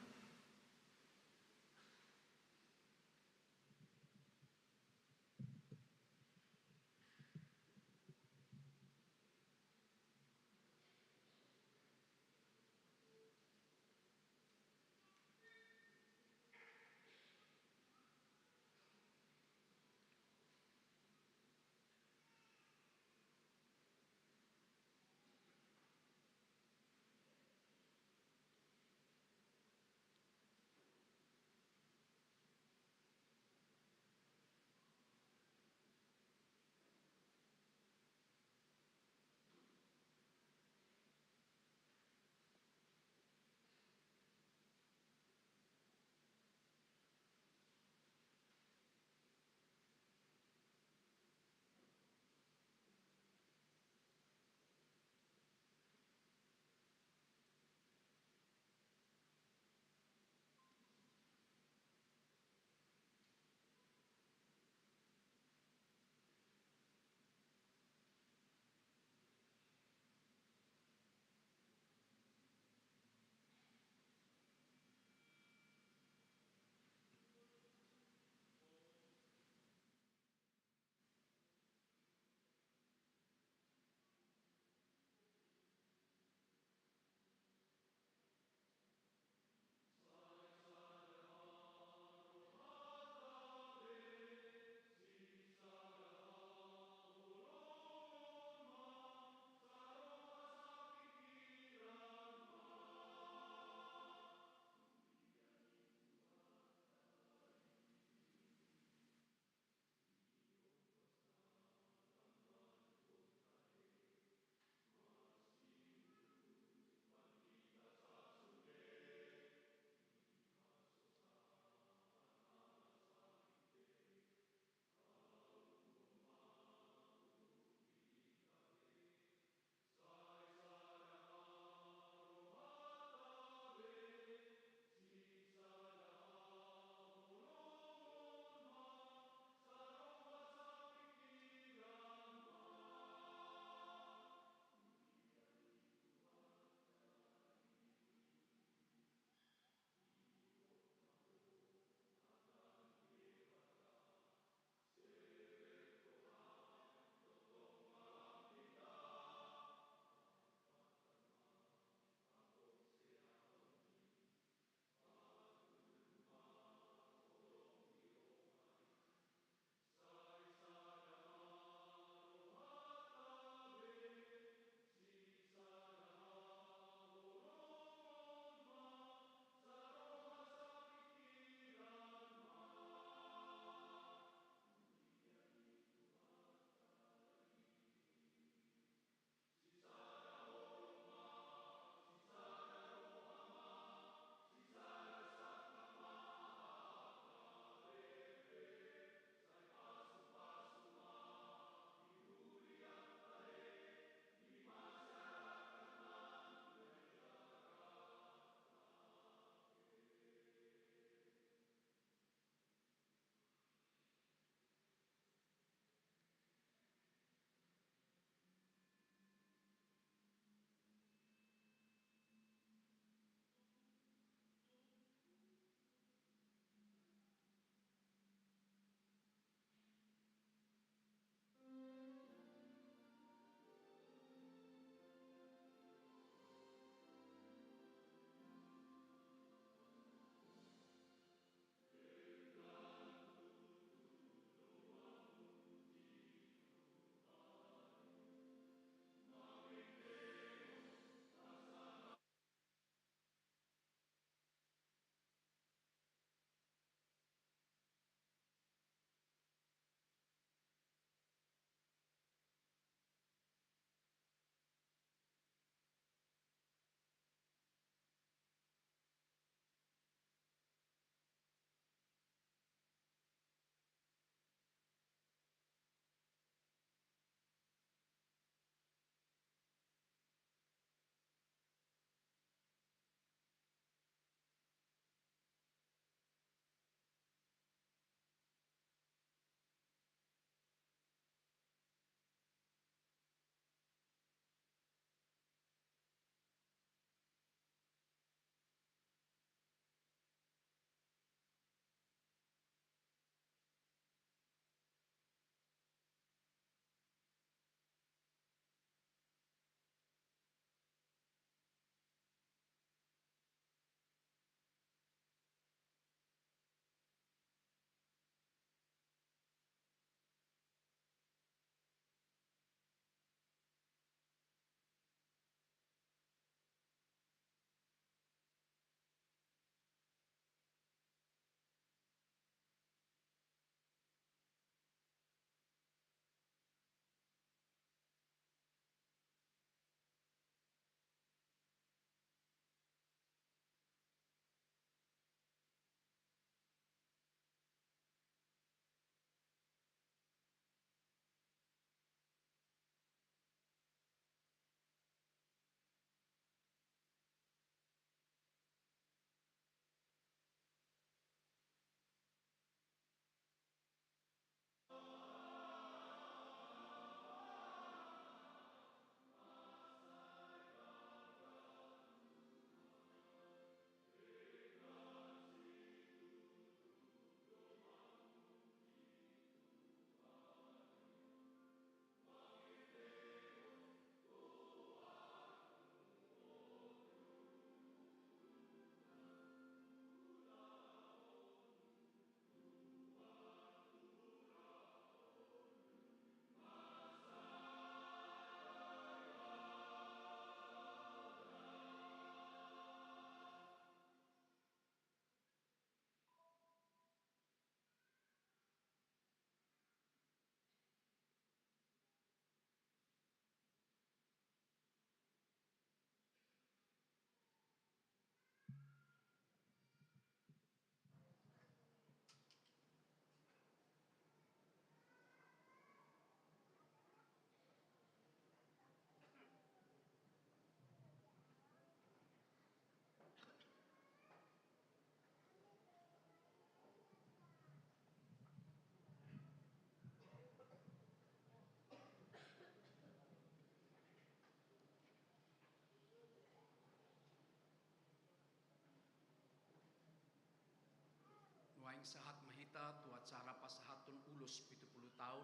Sahat ma hita tu acara pasahaton ulos pitu pulu taon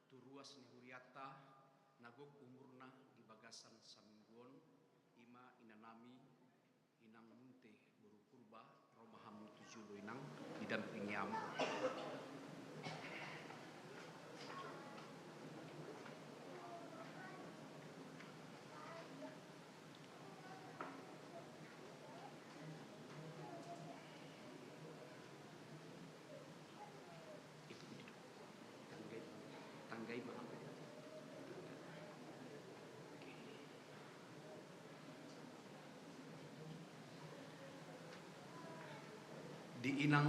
tu ruas ni hurianta na gok umurna di bagasan saminggu on, i ma inanami, Inang Munte boru Purba. Ro ma hamu tu jolo, Inang, didampingi ama. Tanggai, tanggai ma. Oke. Di inang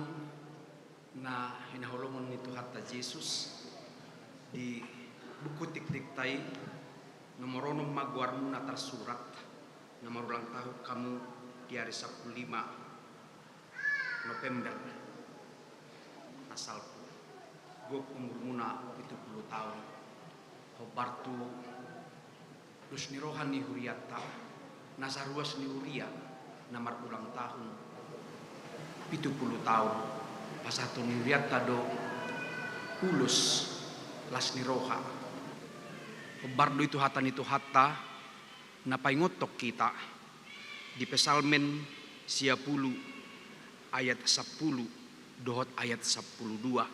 na hinaholongan ni Tuhanta Jesus, di buku tiktikta i nomor onom ma goarmuna tarsurat, na marulang tahun hamu di ari sampulu lima November na salpu. Gok umurmuna pitu pulu taon. Hombar tu dos ni roha ni hurianta, na saruas ni huria na marulang tahun pitu pulu taon. Pasahaton ni hurianta do ulos las ni roha. Hombar do i tu hata ni Tuhanta na paingothon hita di Psalmen sia pulu ayat sampulu dohot ayat sampulu dua.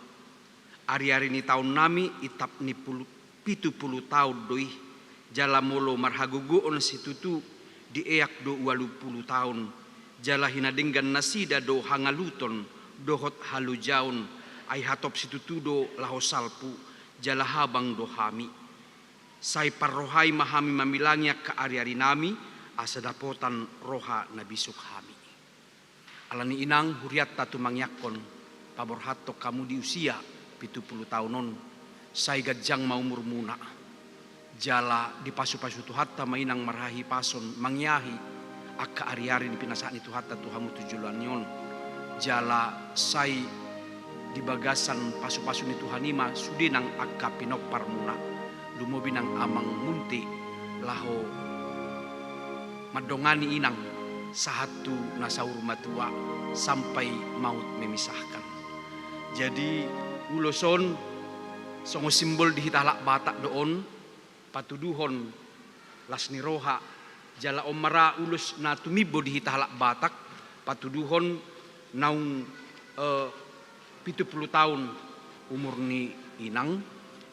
Ariari ni taonnami itap ni pulu, pitu pulu taon do i, jala molo marhagogoon situtu dieak do ualu pulu taon, jala hinadenggan nasida do hangaluton dohot halojaon, ai hatop situtu do laho salpu, jala habang do hami. Sai parrohai ma hami mamilangi angka ariarinami, asa dapotan roha na bisuk hami. Alani inang hurianta tumangiangkon, paborhathon hamu di usia pitu pulu taon on, sai ganjang ma umurmuna. Jala dipasupasu Tuhanta ma inang marhahipason mangiahi angka ariari ni pinasahat ni Tuhanta tu hamu tu joloan ni on. Jala sai di bagasan pasupasu ni Tuhan i ma sude nang angka pinomparmuna. Lumobi nang amang Munte laho mandongani inang sahat tu na saur matua sampai maut memisahkan. Jadi ulos on songon simbol di hita halak Batak do on, patuduhon las ni roha, jala on ma ra ulos na tumimbo di hita halak Batak, patuduhon naung, eh, pitu pulu taon umur ni inang,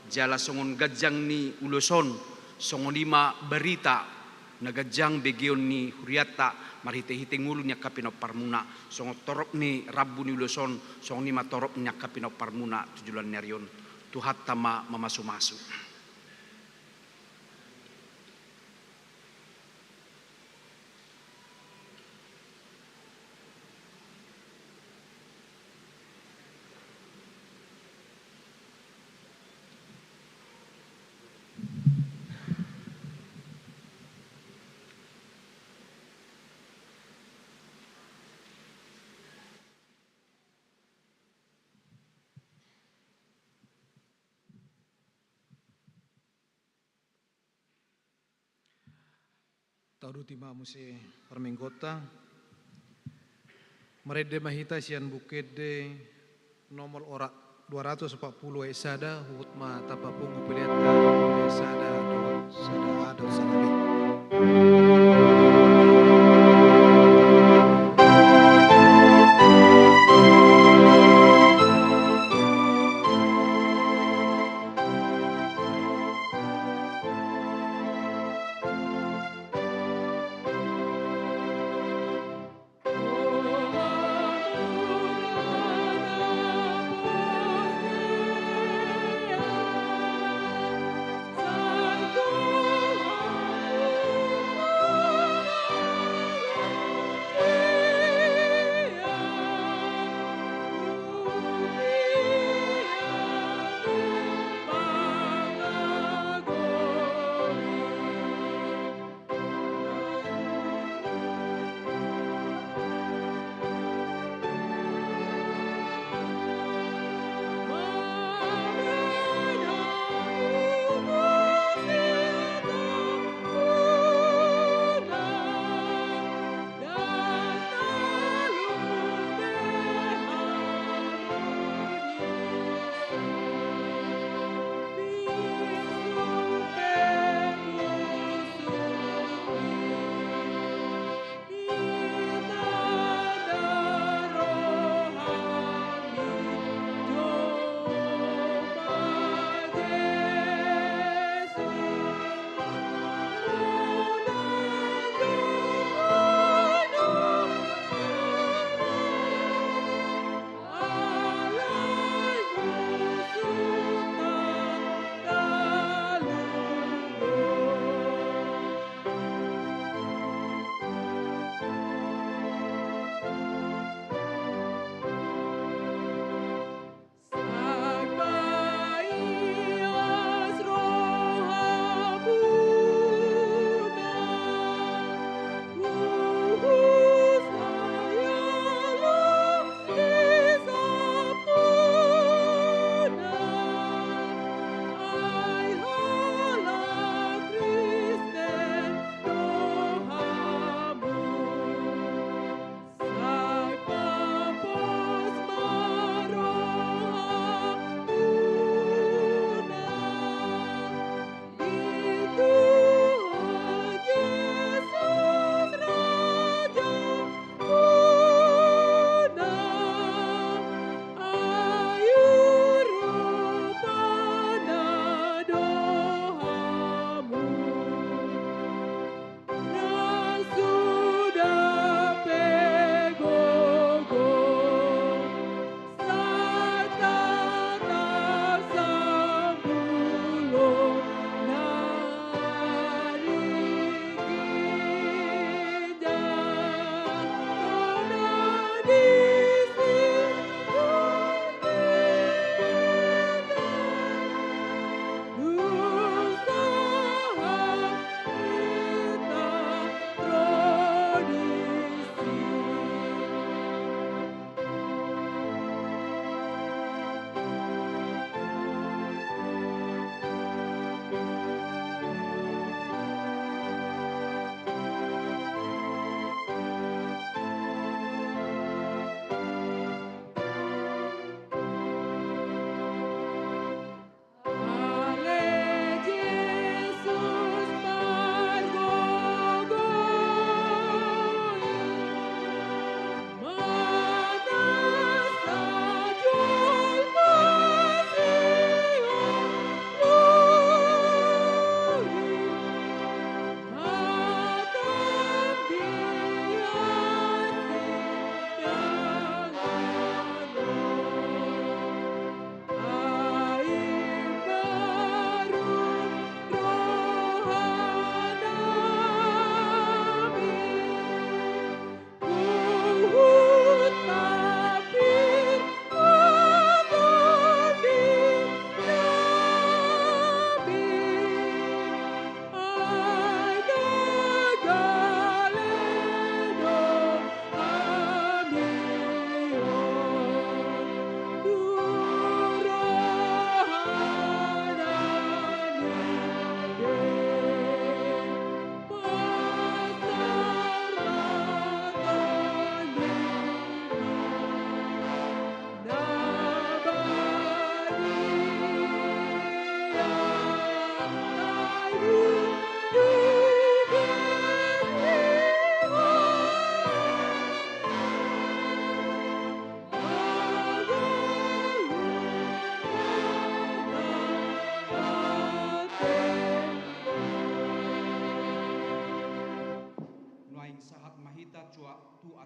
jala songon ganjang ni ulos on, songon i ma barita na ganjang begeon ni hurianta marhitehite ngolu ni angka pinomparmuna, songon torop ni rambu ni ulos on, songon i ma torop ni angka pinomparmuna tu joloan ni ari on. Tuhanta ma mamasumasu. Tauduti ma muse parmingguonta. Marende ma hita sian Buku Ende nomor orak dua ratus empat puluh ayat sada, huhut ma tapapungu peleanta, ayat sada dohot sada A dohot sada B.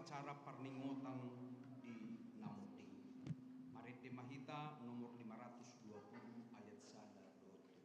Acara parningotan di na monding. Marende ma hita nomor lima ratus dua puluh ayat sada dohot tolu.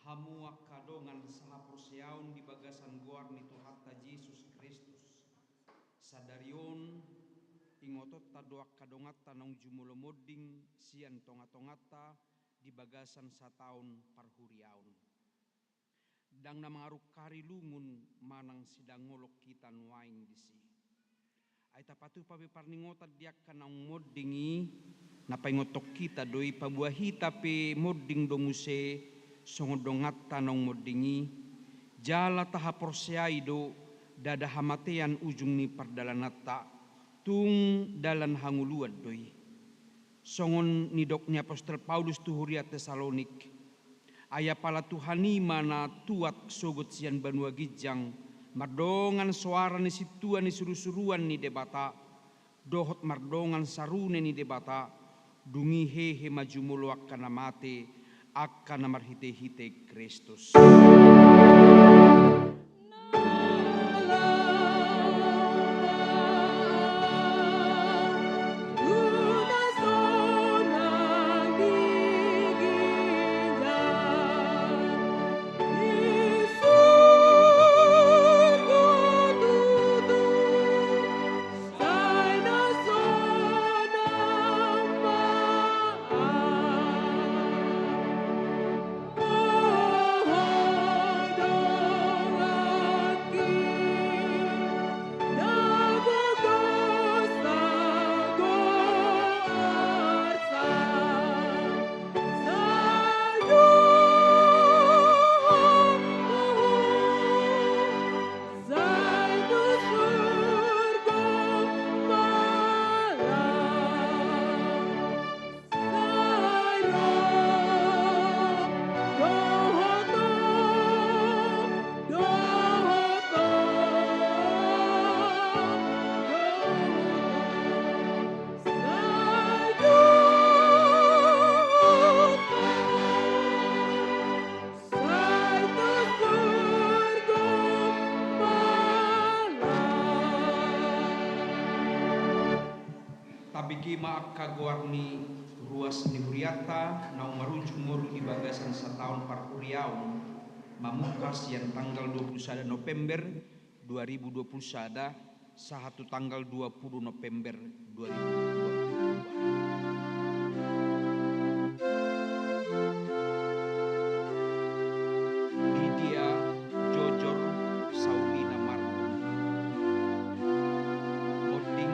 Hamu angka dongan sahaporseaon di bagasan goar ni Tuhanta Jesus Kristus. Sadari on, ingotonta do angka donganta naung jumolo monding sian tongatonganta di bagasan sataon parhuriaon. Ndang na mangarungkari lungun manang sidangolon hita nuaeng disi. Ai tapatupa be parningotan di angka naung monding i, na paingothon hita do i, paboa hita pe monding do muse songon donganta naung monding i, jala tahaporseai do ndada hamatean ujung ni pardalananta, tung dalan hangoluan do i. Songon nidok ni apostel Paulus tu huria Tesalonik, ai apala Tuhan i ma na tuat sogot sian banua ginjang, mardongan soara ni sintua ni surusuruan ni Debata, dohot mardongan sarune ni Debata, dung i hehe ma jumolo angka na mate, angka na marhitehite Kristus. Tabege ma angka goar ni ruas ni hurianta naung marujung ngolu di bagasan sataon parhuriaon, mamungka sian tanggal dua puluh sada November dua ribu dua puluh sada sahat tu tanggal dua puluh November dua ribu dua puluh dua. Lydia Jojor Saulina Marbun, monding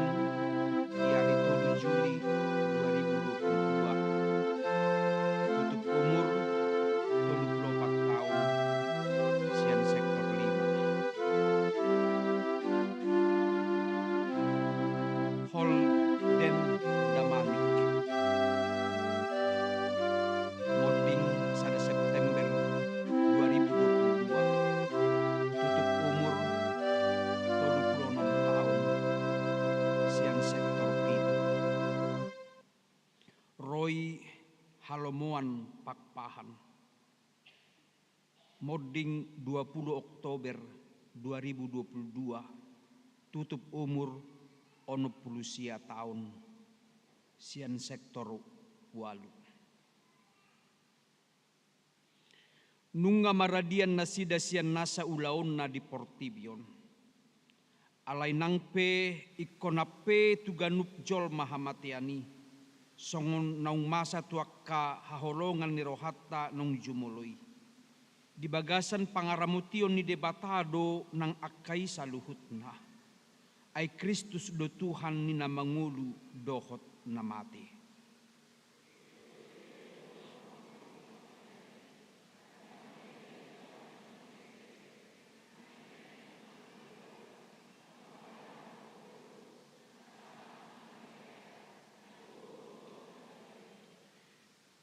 di ari tolu Juli dua ribu dua puluh dua, tutup umur tolu puluh opat taon, sian sektor lima. Holden Damanik, monding sada September dua ribu dua puluh dua, tutup umur tolu puluh onom taon, sian sektor pitu. Roy Halomoan Pakpahan, monding dua puluh Oktober dua ribu dua puluh dua, tutup umur onom puluh sia taon, sian sektor ualu. Nunga maradian nasida sian nasa ulaonna di portibi on. Alai nang pe ingkon ampe tu ganup jolma hamatean i, songon naung masa tu angka haholongan ni rohanta naung jumolo i. Di bagasan pangaramotion ni Debata do nang angka i saluhutna. Ai Kristus do Tuhan ni na mangolu dohot na mate.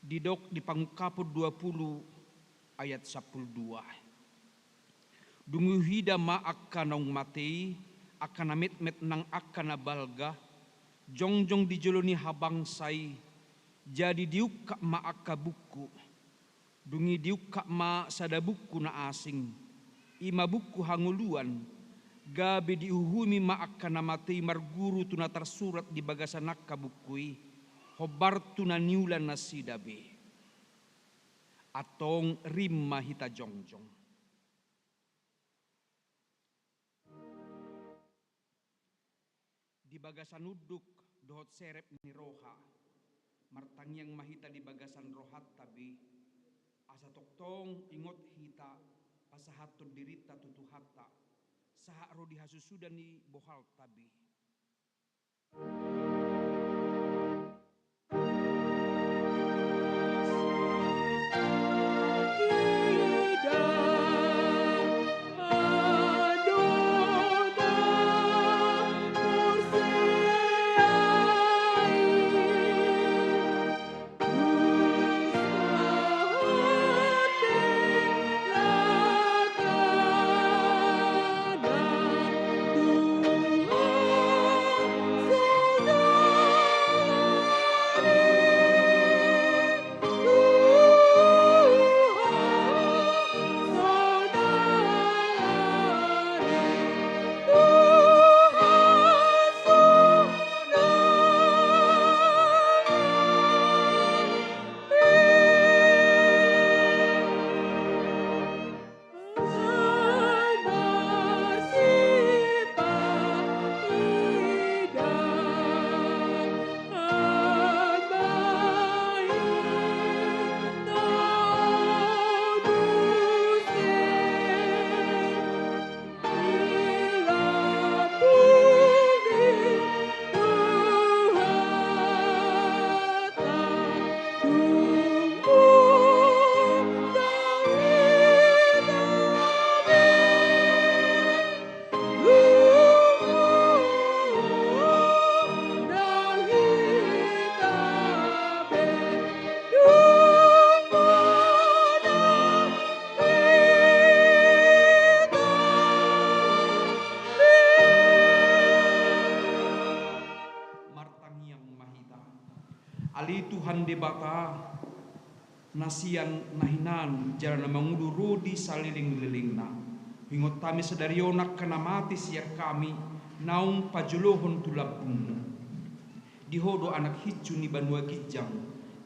Didok di Pangungkapon dua puluh ayat sampulu dua. Dung huida ma angka naung mate i, angka na metmet nang angka na balga, jongjong di jolo ni habangsa i, jadi diungkap ma angka buku. Dung i diungkap ma sada buku na asing, i ma buku hangoluan, gabe diuhumi ma angka na mate i marguru tu na tarsurat di bagasan angka buku i, hombar tu na niula nasida be. Antong rim ma hita jongjong. Di bagasan unduk dohot serep ni roha, martangiang ma hita di bagasan rohanta be, asa tongtong ingot hita pasahathon dirinta tu Tuhanta, sahat ro di hasusuda ni bohalta be. Martangiang ma hita. Ale Tuhan Debata, na sian na hinan jala na mangolu ro di salelenglelengna, huingot hami sadari on angka na mate sian hami naung pajolohon tu lambungmu. Di Ho do anak hinju ni banua ginjang,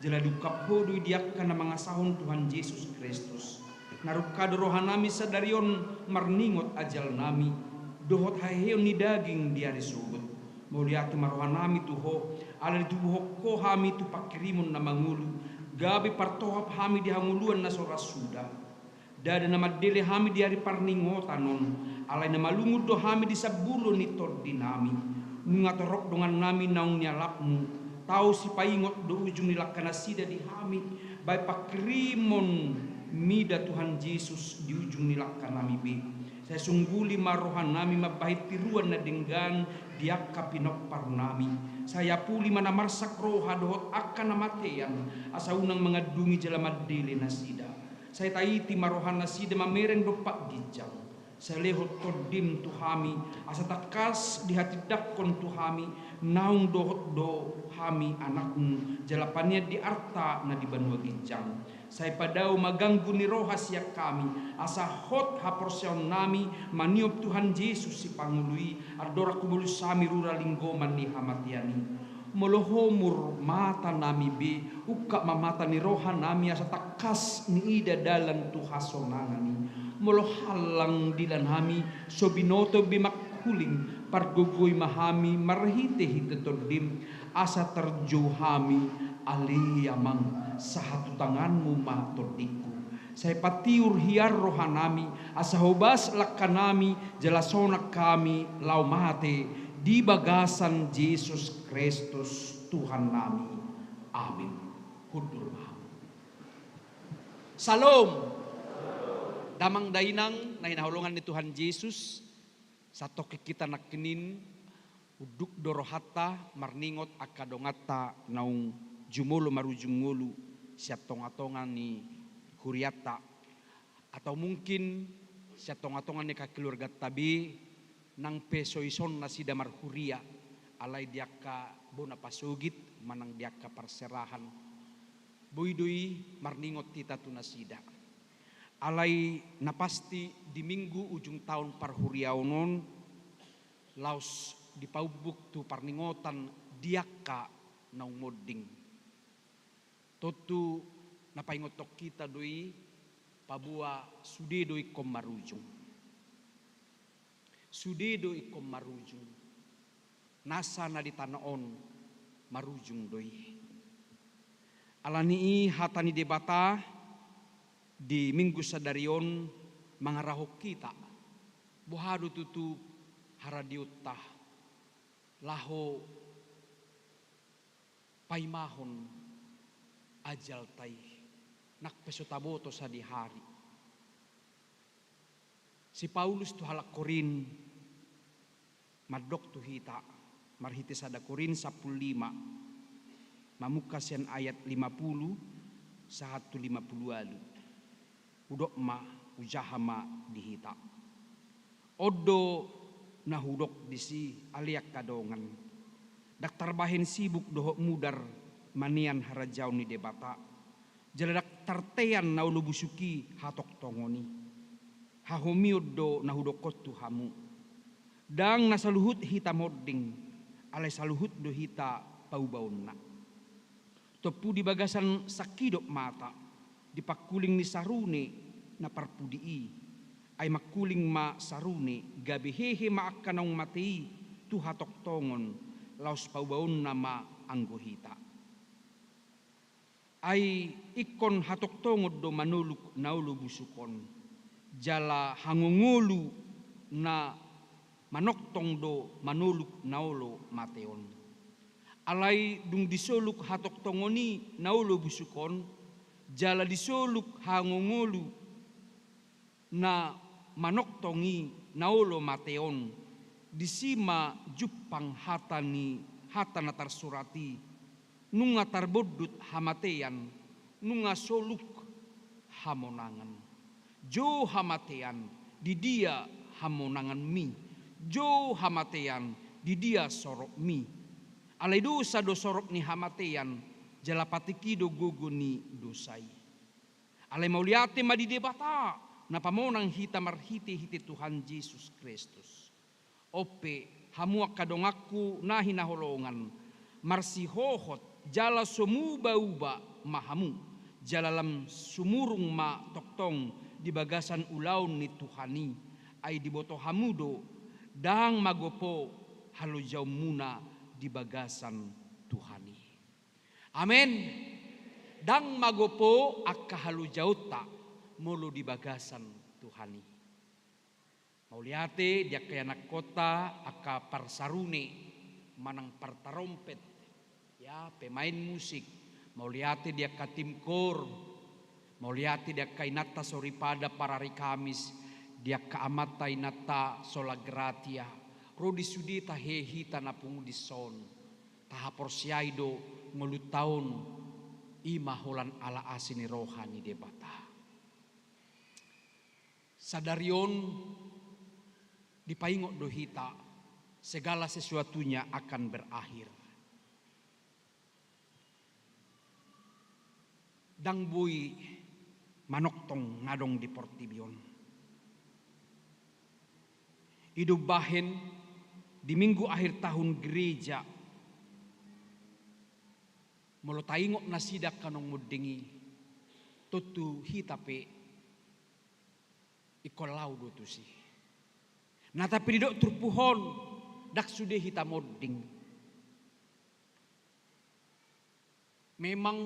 Jala diungkap Ho do i di angka na mangasahon Tuhan Jesus Kristus. Na rungka do rohanami sadari on marningot ajalnami dohot haheheon ni daging di ari sogot. Mauliate ma rohanami tu Ho, ala ditubuhon Ho hami tu pangkirimon na mangolu, gabe partohap hami di hangoluan na so ra suda. Ndada na mandele hami di ari parningotan on, alai na malungun do hami di sambulo ni tondinami. Nunga torop dongannami naung nialapmu, tau sipaingot do ujung ni langka nasida di hami, baen pangkirimon mida Tuhan Jesus di ujung ni langkanami be. Sai sungguli ma rohanami mambahen tiruan na denggan di angka pinomparnami. Sai apuli ma na marsak roha dohot angka na matean, asa unang mangandungi jala mandele nasida. Sai taiti ma roha nasida mamereng dompak ginjang. Sai lehon Tondim tu hami, asa tangkas dihatindangkon tu hami, naung dohot do hami anakmu, jala panean di arta na di banua ginjang. Sai padao ma ganggu ni roha sian hami, asa hot haporseaonnami maniop Tuhan Jesus Sipangolu i, andorang hubolus hami rura linggoman ni hamatean i. Molo homur matanami be, ungkap ma mata ni rohanami asa tangkas niida dalan tu hasonangan i. Molo hallang dilanami, so binoto be mangkuling, pargogoi ma hami marhitehite Tondim, asa tarjou hami, ale Amang, sahat tu tanganmu ma tondingku. Sai patiur hian rohanami, asa hobas langkanami, jala sonang hami laho mate di bagasan Jesus Kristus Tuhannami. Amin. Hundul ma hamu. Syalom. Damang dainang na hinaholongan ni Tuhan Jesus, satongkin hita nangkining unduk do rohanta marningot angka donganta naung jumolo marujung ngolu sian tongatonga ni hurianta, atau mungkin sian tongatonga ni angka keluarganta be, nang pe so dison nasida marhuria, alai di angka bona pasogit manang di angka parserahan. Boi do i marningot hita tu nasida. Alai na pasti di minggu ujung taon parhuriaon on, laos dipaumbuk tu parningotan di angka naung monding. Tontu na paingothon hita do i, paboa sude do ingkon marujung. Sude do ingkon marujung. Nasa na di tano on marujung do i. Alani i hata ni Debata di minggu sadari on mangarahon hita. Boha do tutu haradionta laho paimahon ajalta i, nang pe so taboto sadihari. Si Paulus tu halak Korint mandok tu hita, marhite sada Korint sampulu lima, mamungka sian ayat lima pulu sahat tu lima pulu ualu. Hudok ma, hujaha ma di hita. On do na hudok disi, ale angka dongan. Ndang tarbahen sibuk dohot mudar manean harajaon ni Debata. Jala ndang tartean na olo busuk i hatongtongon i. Hahomion do na hudokkon tu hamu. Ndang na saluhut hita monding, alai saluhut do hita paubaonna. Tompu di bagasan sangkidop mata, di pangkuling ni sarune na parpudi i, ai mangkuling ma sarune, gabe hehe ma angka naung mate i tu hatongtongon, laos paubaonna ma anggo hita. Ai ingkon hatongtongon do manoluk na olo busuk on, jala hangongolu na manongtong do manoluk na olo mate on. Alai dung disoluk hatongtongon i na olo busuk on, jala disoluk hangongolu na manongtong i na olo mate on, disi ma jumpang hata ni, hata na tarsurat i, nunga tarbondut hamatean, nunga soluk hamonangan. Jo hamatean, di dia hamonanganmi? Jo hamatean, di dia soropmi? Alai dosa do sorop ni hamatean, jala patik i do gogo ni dosa i. Alai mauliate ma di Debata, na pamonang hita marhitehite Tuhan Jesus Kristus. On pe, hamu angka donganku na hinaholongan, marsihohot Jala so muba-uba ma hamu, jala lam sumurung ma tongtong di bagasan ulaon ni Tuhan i, ai diboto hamu do, ndang magopo halojaonmuna di bagasan Tuhan i. Amen. Ndang magopo angka halojaonta molo di bagasan Tuhan i. Mauliate di angka ianakhonta, angka parsarune manang partarompet, ya, pemain musik. Mauliate di angka tim kor. Mauliate di angka inanta soripada parari Kamis, di angka amanta inanta Sola Gratia. Ro di sude tahe hita na pungu dison. Tahaporseai do ngolunta on i ma holan ala asi ni roha ni Debata. Sadari on dipaingot do hita, segala sesuatunya akan berakhir. Ndang boi manongtong na adong di portibi on. I do umbahen di minggu akhir tahun gereja, molo taingot nasida angka naung monding i, tontu hita pe ingkon laho do tusi. Na tapi didok turpuk on, ndang sude hita monding. Memang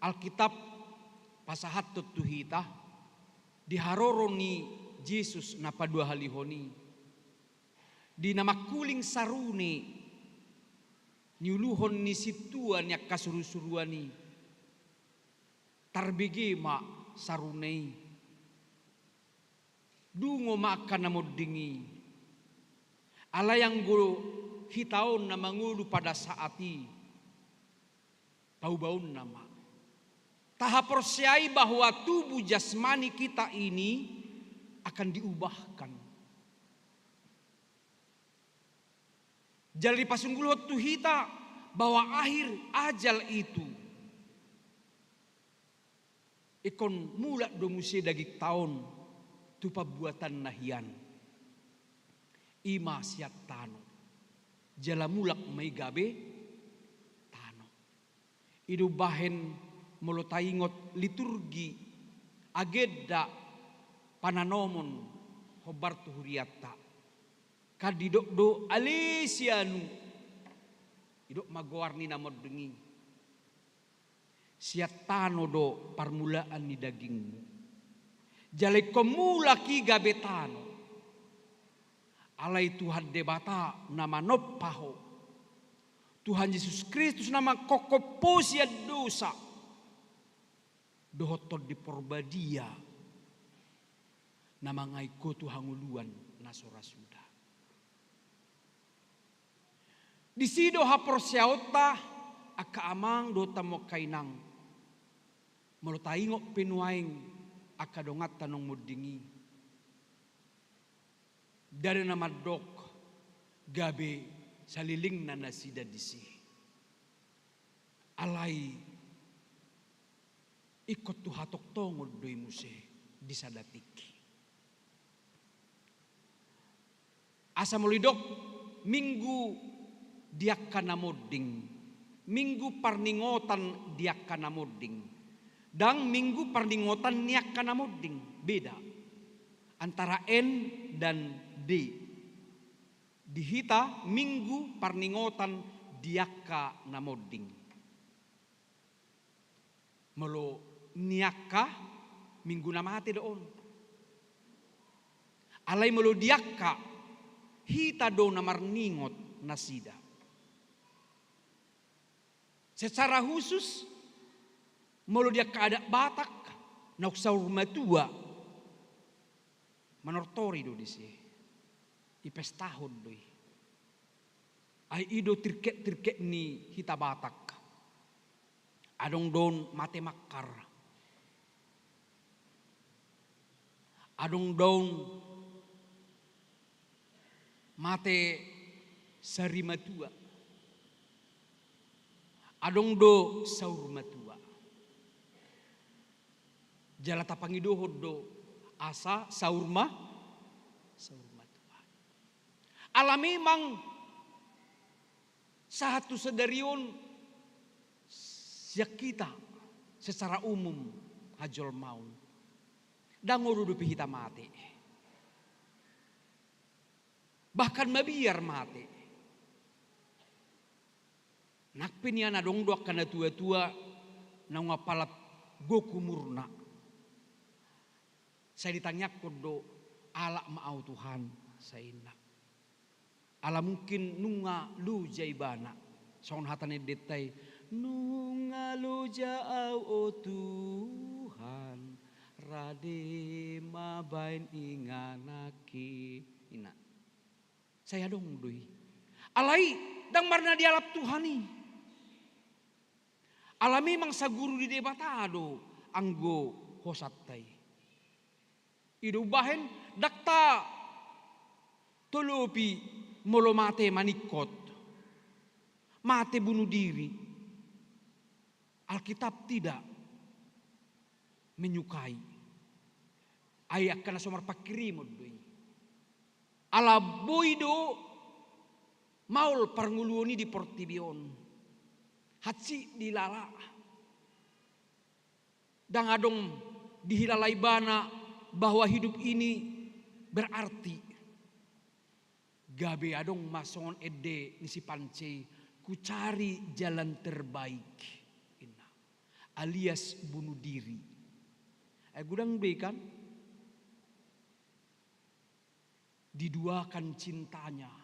Alkitab pasahathon tu hita, di haroro ni Jesus na paduahalihon i, di na mangkuling sarune niuluhon ni sintua ni angka surusuruan i, tarbege ma sarune i. Dungo ma angka na monding i. Alai anggo hita on na mangolu pada saat i, paubaonna ma. Tahaporseai bahwa tubuh jasmani kita ini akan diubahkan. Jala dipasunggulhon tu hita bahwa akhir ajal itu ingkon mulak do muse dagingta on tu pambuatan na hian. I ma sian tano. Jala mulak ma i gabe tano. I do umbahen molo taingot liturgi, agenda pananomon hombar tu hurianta. Kan didok do ale sianu. Didok ma goar ni na monding i. Sian tano do parmulaan ni dagingmu. Jala ingkon mulak i gabe tano. Alai Tuhan Debata na manompa ho. Tuhan Jesus Kristus na mangkophop ho sian dosa. Dohot Tondi Porbadia na mangaik ho tu hangoluan na so ra suda. Disi do haporseaonta angka amang dohot hamu angka inang. Molo taingot pe nuaeng angka donganta naung monding i. Ndada na mandok gabe salelengna nasida disi. Alai ingkon tu hatongtongon do i muse di sada tingki. Asa molo didok minggu di angka na monding, minggu parningotan di angka na monding, ndang minggu parningotan ni angka na monding, beda antara N dan D. Di hita minggu parningotan di angka na monding. Molo ni angka, minggu na mate do on. Alai molo di angka, hita do na marningot nasida. Secara khusus, molo di angka adat Batak, naung saur matua, manortori do disi. Dipestahon do i. Ai i do tirkek-tirkek ni hita Batak. Adong do on mate mangkar. Adong do on mate sari matua. Adong do saur matua. Jala tapangidohon do asa saur ma, saur matua. Ala memang sahat tu sadari on Sian hita secara umum hajolmaon, ndang olo dope hita mate. Bahkan mabiar mate. Nang pe nian adong do angka natuatua na nunga palat gok umurna, sai ditangiangkon do, "Alap ma au Tuhan," sai ninna. Ala mungkin nunga loja ibana. Songon hata ni endenta i, "Nunga loja au, o Tuhan, rade ma baen ingananki," ninna. Sai adong do i. Alai ndang marna dialap Tuhan i. Ala memang saguru di Debata do anggo hosanta i. I do umbahen ndang tatolopi molo mate maningkot, mate bunuh diri. Alkitab tidak menyukai. Ai angka na so marpangkirimon do i. Ala boi do maol parngoluon i di portibi on. Hansit dihilala. Ndang adong dihilala ibana bahwa hidup ini berarti. Gabe adong ma songon ende ni si Pance i, "Kucari jalan terbaik," ninna. Alias bunuh diri. Ai godang be kan? Diduakan cintanya.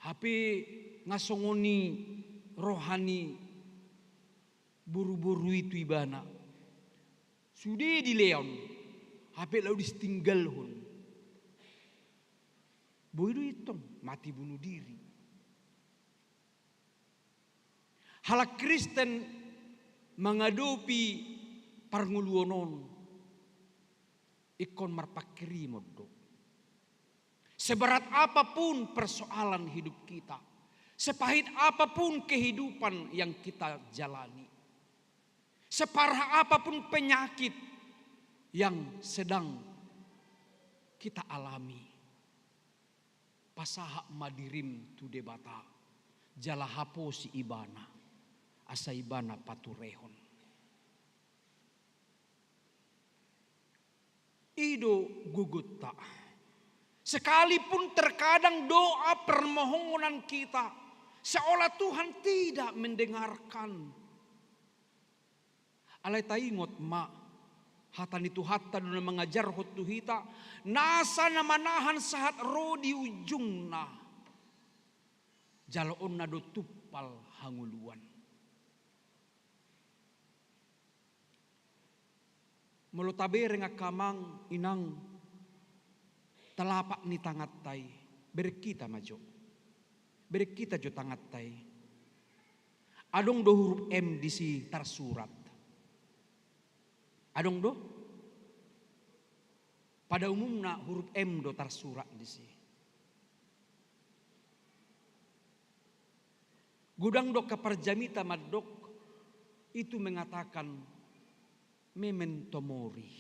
Hape nga songon i roha ni boruboru i tu ibana. Sude dilehon, hape laho ditinggalhon. Boi do i tong mate bunuh diri. Halak Kristen mangadopi parngoluon on ingkon marpangkirimon do. Seberat apapun persoalan hidup kita, sepahit apapun kehidupan yang kita jalani, separah apapun penyakit yang sedang kita alami, pasahat ma dirim tu Debata, jala haposi Ibana, asa Ibana paturehon. I do gogonta. Sekalipun terkadang doa permohonan kita seolah Tuhan tidak mendengarkan. Alai taingot ma, hata ni Tuhanta do na mangajarhon tu hita, nasa na manahan sahat ro di ujungna, jaloonna do tumpal hangoluan. Molo tabereng angka amang inang telapak ni tanganta i, bereng hita ma jo. Bereng hita jo tanganta i. Adong do huruf M disi tarsurat. Adong do? Pada umumna huruf M do tarsurat disi. Godang do angka parjamita mandok, itu mengatakan, "Memento mori."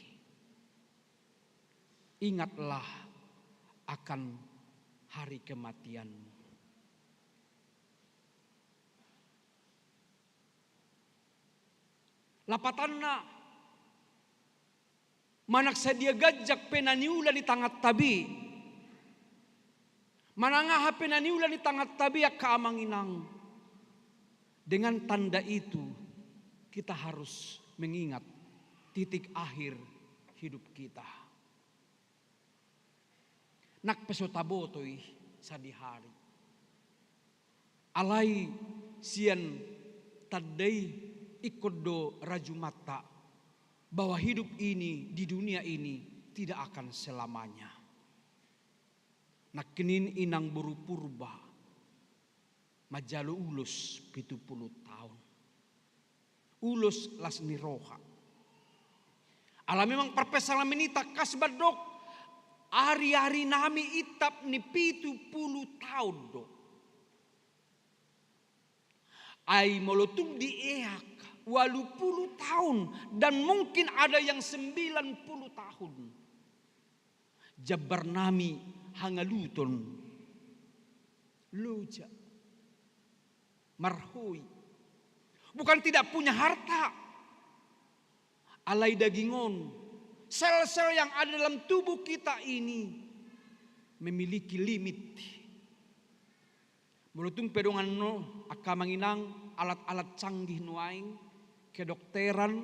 Ingatlah akan hari kematianmu. Lapatanna, manang sadia ganjang pe na niula ni tanganta be, manang aha pe na niula ni tanganta be angka amang inang, dengan tanda itu kita harus mengingat titik akhir hidup kita. Nang pe so taboto i sadihari. Alai sian tanda i ingkon do rajumanta bahwa hidup ini di dunia ini tidak akan selamanya. Nangkining inang boru Purba manjalo ulos pitu pulu taon. Ulos las ni roha. Ala memang parpsalmen i tangkas mandok, ari-arinami intap ni pitu pulu taon do. Ai molo tung dieak ualu pulu taon, dan mungkin ada yang sembilan puluh tahun. Jambarnami hangaluton, loja. marhoi. Bukan tidak punya harta. Alai daging on, sel-sel yang ada dalam tubuh kita ini memiliki limit. Molo tung pe dongan on, angka amang inang, alat-alat canggih nuaeng, kedokteran,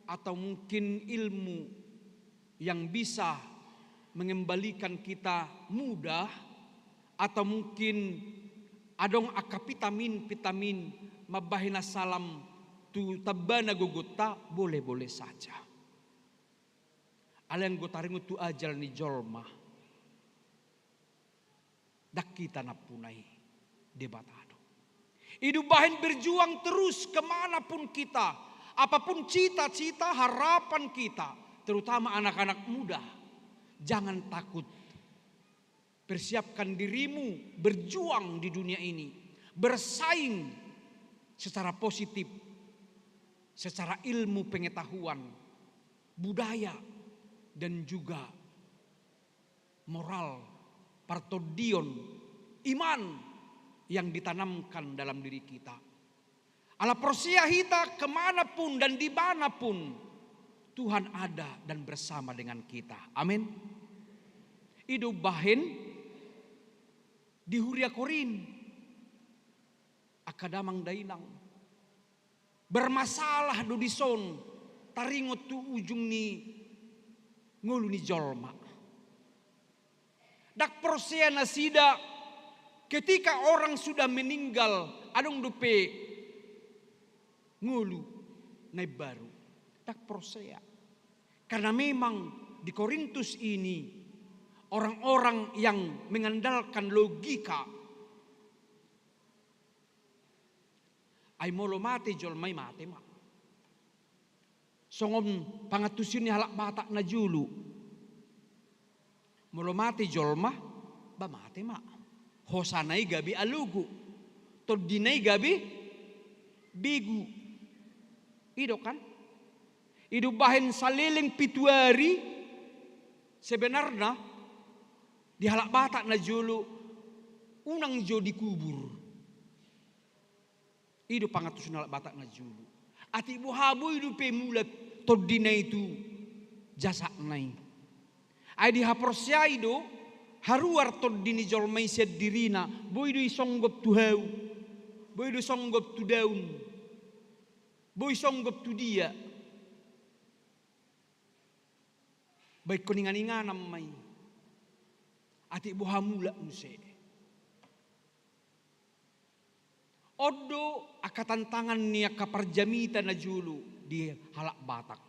atau mungkin ilmu yang bisa mengembalikan kita muda, atau mungkin adong angka vitamin-vitamin mambahen na salam tu tamba na gogonta, boleh-boleh saja. Alai anggo taringot tu ajal ni jolma, ndang hita nampuna i, Debata do. I do umbahen berjuang terus ke mana pun kita, apapun cita-cita, harapan kita, terutama anak-anak muda, jangan takut. Persiapkan dirimu berjuang di dunia ini, bersaing secara positif, secara ilmu pengetahuan, budaya, dan juga moral, partondion, iman yang ditanamkan dalam diri kita. Ala porsea hita ke mana pun dan di mana pun, Tuhan ada dan bersama dengan kita. Amin. I do umbahen di huria Korint, angka damang dainang, bermasalah do dison taringot tu ujung ni ngolu ni jolma. Ndang porsea nasida ketika orang sudah meninggal, adong dope ngolu na imbaru. Ndang porsea. Karena memang di Korintus ini orang-orang yang mengandalkan logika. Ai molo mate jolma i, mate ma. Songon pangantusion ni halak Batak na jolo. Molo mate jolma, ba mate ma. Hosana i gabe alogo. Tondina i gabe begu. I do kan? I do umbahen saleleng pitu ari, sebenarna di halak Batak na jolo unang jo dikubur. I do pangantusion ni halak Batak na jolo. Atik boha boi dope mulak tondina i tu jasakna i. Ai dihaporseai do haruar tondi ni jolma i sian dirina, boi do i songgop tu hau, boi do songgop tu daun, boi songgop tu dia. Baen ingan-inganan ma i. Atik boha mulak muse. On do angka tantangan ni angka parjamita na jolo di halak Batak.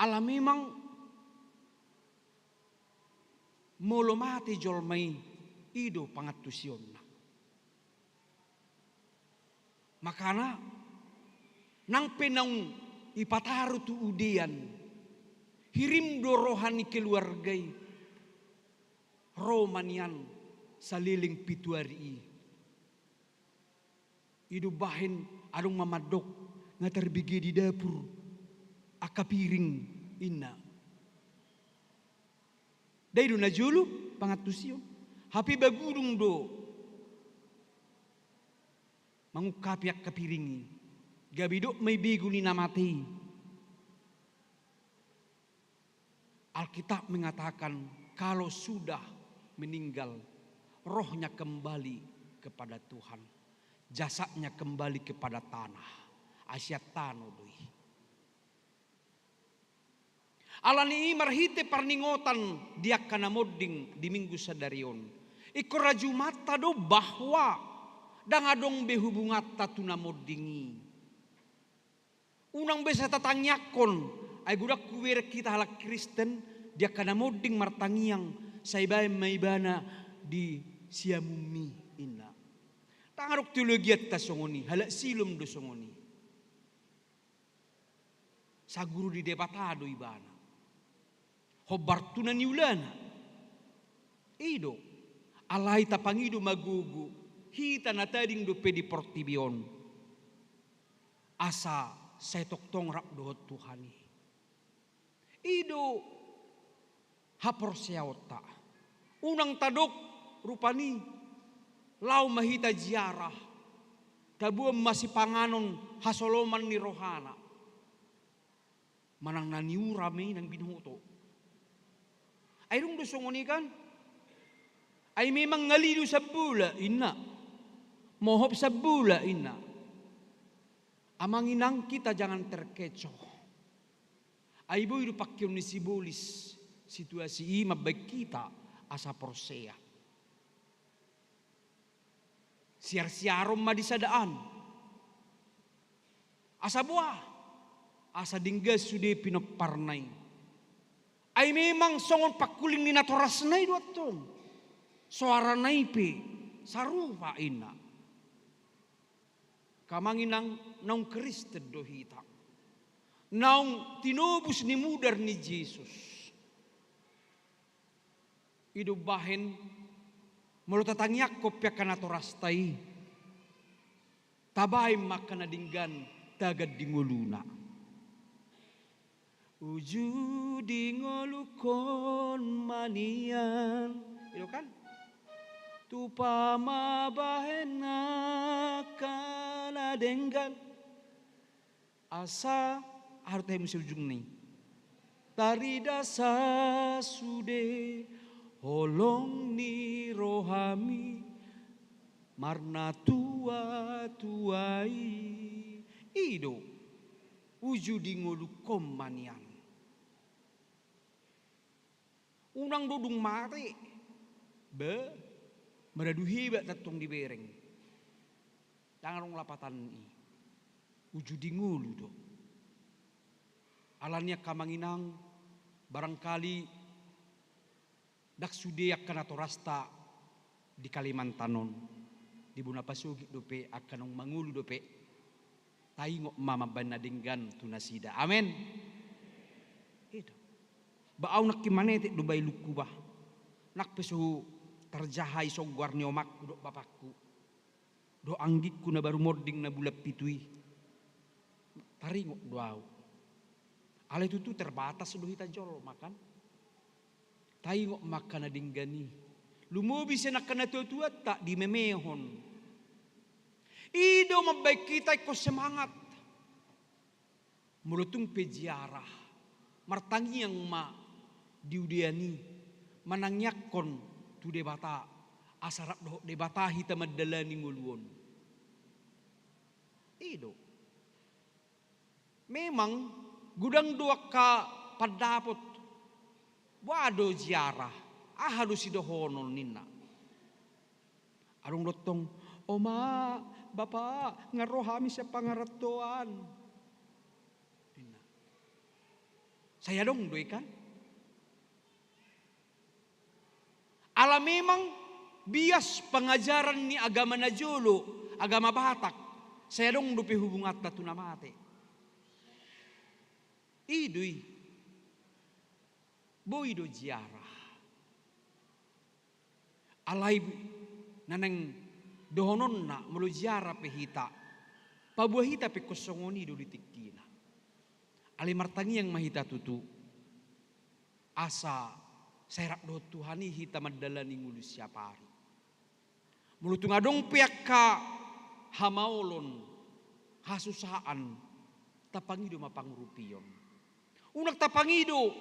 Ala memang molo mate jolma i, i do pangantusionna. Makana nang pe naung ipataru tu udean, hirim do roha ni keluarga i, ro ma nian saleleng pitu ari i. I do umbahen adong ma mandok, nga tarbege di dapur angka piring, inna. Ndai do na jolo pangantusion. Hape bagudung do mangungkapi angka piring i. Gabe didok ma i begu ni na mate i. Alkitab mengatakan, kalau sudah meninggal, rohnya kembali kepada Tuhan, jasadnya kembali kepada tanah. Ai sian tano do i. Ala ni i, marhite parningotan di angka na monding di Minggu sadari on, ingkon rajumanta do bahwa ndang adong be hubunganta tu na monding i. Unang be sai tatangiangkon, ai godang hubereng hita halak Kristen di angka na monding martangiang, sai baen ma ibana di siamunmi, inna. Ndang adong teologianta songon i, halak Silom do songon i. Saguru ni Debata do ibana. Hombar tu na niulana. I do. Alai tapangido ma gogo, hita na tading dope di portibi on, asa sai tongtong rap dohot Tuhan i. I do haporseaonta. Unang tadok rupani Laho ma hita ziarah, taboan ma sipanganon hasoloman ni rohana. Manang na niura ma i nang binoto. Ai dung do songon i kan? Ai memang ngalidu sambola, inna. Mohop sambola, inna. Amang inang, kita jangan terkecoh. Ai boi do pangkeon ni sibolis situasi i mambaen hita asa porsea. Siarsiaron ma di sadaan. Asa boha? Asa denggan sude pinomparna i. Ai memang songon pangkuling ni natorasna i do antong. Soarana i pe sarupa, inna. Angka amang inang, naung Kristen do hita. Naung tinobus ni mudar ni Jesus. I do umbahen, molo tatangiangkon pe angka natorasta i, tabaen ma angka na denggan tagan di ngoluna. Uju di ngolungkon ma nian. I do kan? Tupa ma bahen angka na denggan. Asa, aha do tahe muse ujungna i? Tarida sa sude holong ni rohami marnatuatua i. I do, uju di ngolungkon ma nian. Unang do dung mate. Be, maradu hebat antong dibereng. Ndang adong lapatan i. Uju di ngolu do. Alani angka amang inang, barangkali ndang sude angka natorasta di Kalimantan on, di bona pasogit dope, angka naung mangolu dope. Taingot ma mambaen na denggan tu nasida. Amen. I do. Ba ahu nangkin manetek do bailungku bah. Nang pe so tarjaha i songgoar ni omakku dohot bapakku dohot anggingku na baru monding na bulan pitu i. Taringot do ahu. Alai tutu terbatas do hita jolma kan. Taingot ma angka na denggan i. Lumobi sian angka natuatuanta dimemehon. I do mambaen hita ingkon semangat. Molo tung pe ziarah, martangiang ma di udean i, manangiangkon tu Debata, asa rap dohot Debata hita mandalani ngolu on. I do. Memang godang do angka pandapot, boha do ziarah, aha do sidohonon ninna. Adong do tong, "Oma, Bapa, nga ro hami sian pangarantoan," ninna. Sai adong do i kan? Ala memang bias pangajaran ni agama na jolo, agama Batak, sai adong dope hubunganta tu na mate. I do i. Boi do ziarah. Alai na naeng dohononna molo ziarah pe hita, paboa hita pe ingkon songon i do di tingkina. Alai martangiang ma hita tutu. Asa sai rap dohot Tuhan i hita mandalani ngolu siapari. Molo tung adong pe angka hamaolon, hasusaan, tapangido ma pangurupion. Unang tapangido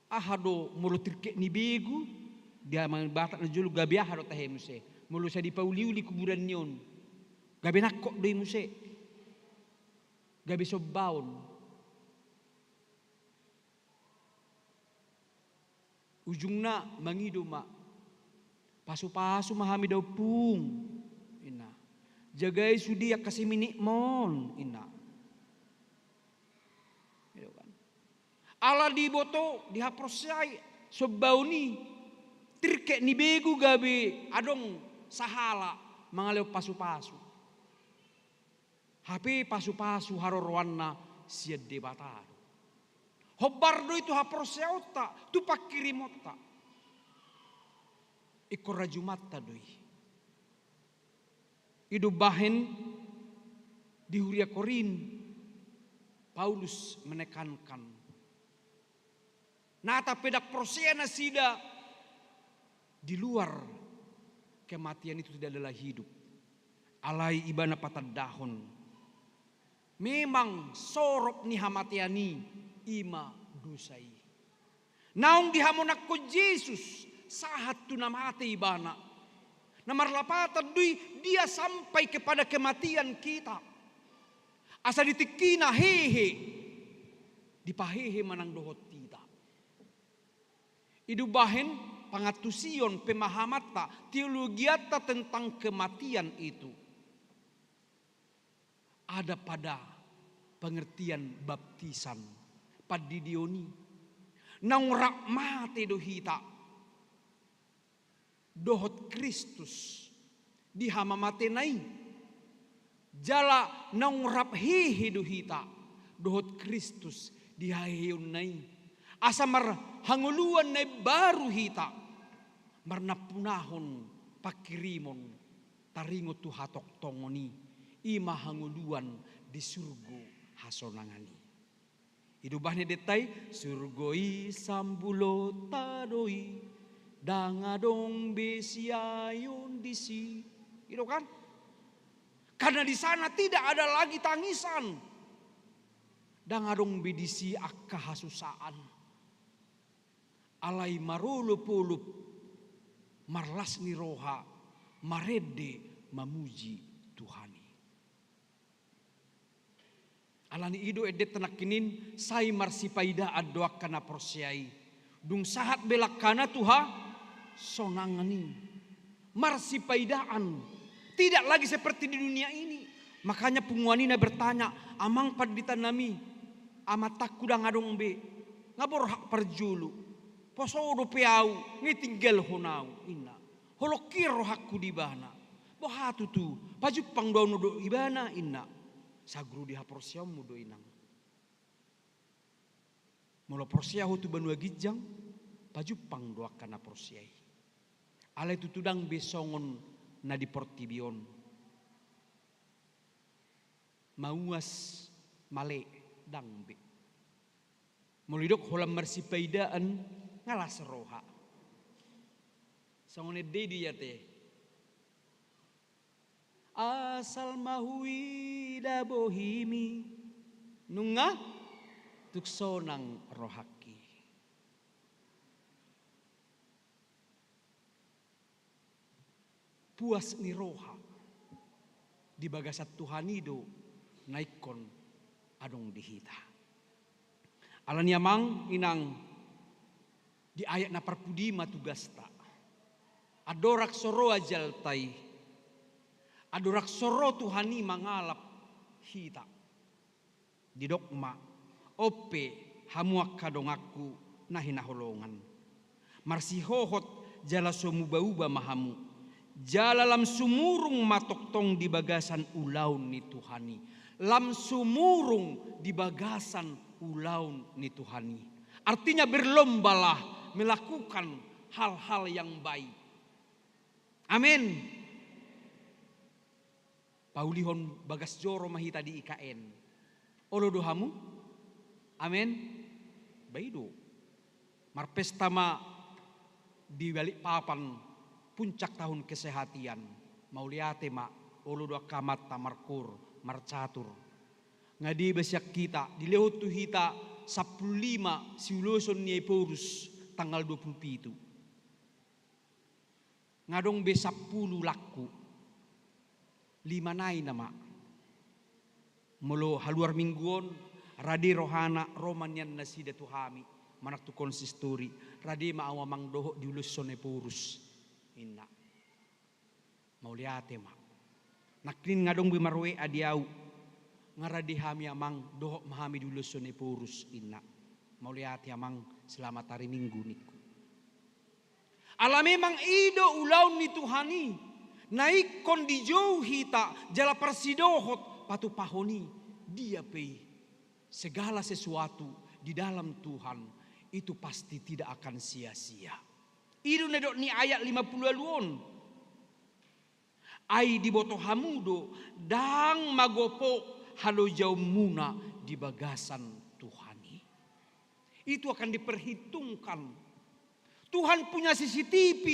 aha do molo tirkek ni begu, di amang Batak na jolo gabe aha do tahe muse. Molo sai dipauliuli kuburan ni on, gabe nangkok do i muse. Gabe sombaon. Ujungna mangido ma, "Pasupasu ma hami da ompung," ninna. "Jagai sude angka siminitmon," ninna. Gitu kan. Ala diboto, dihaporseai sombaon i, tirkek ni begu gabe adong sahala mangalehon pasupasu. Hape pasupasu haroroanna sian Debata do. Hombar do i tu haporseaonta, tu pangkirimonta. Ingkon rajumanta do i. I do umbahen di huria Korint, Paulus menekankan. Nata pe ndang porsea nasida di luar Kematian itu tidak adalah hidup. Alai ibana patandahon, memang sorop ni hamatean i, i ma dosa i. Naung dihamonangkon Jesus, sahat tu na mate ibana. Na marlapatan do i, dia sampai kepada kematian kita. Asa di tingkina hehe, dipahehe manang dohot hita. I do umbahen pangantusion pemahamanta, teologianta tentang kematian itu ada pada pengertian baptisan, pandidion i. Naung rap mate do hita dohot Kristus di hamamatena i. Jala naung rap hehe do hita dohot Kristus di haheheonna i, asa marhangoluan na imbaru hita, marnampunahon pangkirimon taringot tu hatongtongon i, i ma hangoluan di surgo hasonangan i. I do umbahen deta i, surgo i sambulonta do i, ndang adong be siaeon disi. I do kan? Karena di sana tidak ada lagi tangisan. Ndang adong be disi angka hasusaan. Alai marolopolop, marlas ni roha, marende, mamuji Tuhan i. Alani i do endenta nangkining, sai marsipaidaan do angka na porsea i. Dung sahat be langkana tu hasonangan i. Marsipaidaan. Tidak lagi seperti di dunia ini. Makanya punguan i na bertanya, "Amang pandita nami, amantangku ndang adong be. Nga borhat parjolo. Poso dope au, nga tinggalhon au," inna. "Holong hian rohangku di ibana. Boha tutu, pajumpang do au dohot ibana," inna. Saguru di haporseaonmu do, inang. Molo porsea ho tu banua ginjang, pajumpang do angka na porsea i. Alai tutu ndang be songon na di portibi on. Mauas, male, ndang be. Molo didok holan marsipaidaan, nga las roha. Songon ende i do i ate. Asal ma huida bohimi, nunga tung sonang rohangki. Puas ni roha di bagasan Tuhan i do na ingkon adong di hita. Alani i amang inang, di ayat na parpudi ma tugasta. Andorang so ro ajalta i, andorang so ro Tuhan i mangalap hita. Didok ma, on pe hamu angka donganku na hinaholongan. Marsihohot jala so mubauba ma hamu. Jala lam sumurung ma tongtong di bagasan ulaon ni Tuhan i. Lam sumurung di bagasan ulaon ni Tuhan i. Artinya berlombalah melakukan hal-hal yang baik. Amin. Paulihon bagas joro ma hita di I K N. Olo do hamu? Amen. Ba i do. Marpesta ma di Balikpapan, puncak tahun kesehatan. Mauliate ma, olo do angka amanta markoor, marcatur. Nga deba sian hita, dilehon tu hita sampulu lima siuloson ni Ephorus tanggal dua pulu pitu. Nga adong be sampulu langku. Lima nai nama. Molo haluar minggu on, rade rohana, ro ma nian nasida tu hami, manang tu konsistori, rade ma au amang dohot diuloshon Ephorus. Inna. Mauliate ma. Nangkin nga adong be mar-W A di au. Nga rade hami amang, dohot ma hami diuloshon Ephorus, inna. Mauliate amang, selamat hari Minggu ningku. Ala memang i do ulaon ni Tuhan i, na ingkon dijou hita jala parsidohot patupahon i, dia pe i. Segala sesuatu di dalam Tuhan itu pasti tidak akan sia-sia. I do na didok ni ayat lima pulu ualu on. Ai diboto hamu do, ndang magopo halojaonmuna di bagasan Tuhan i. Itu akan diperhitungkan. Tuhan punya C C T V.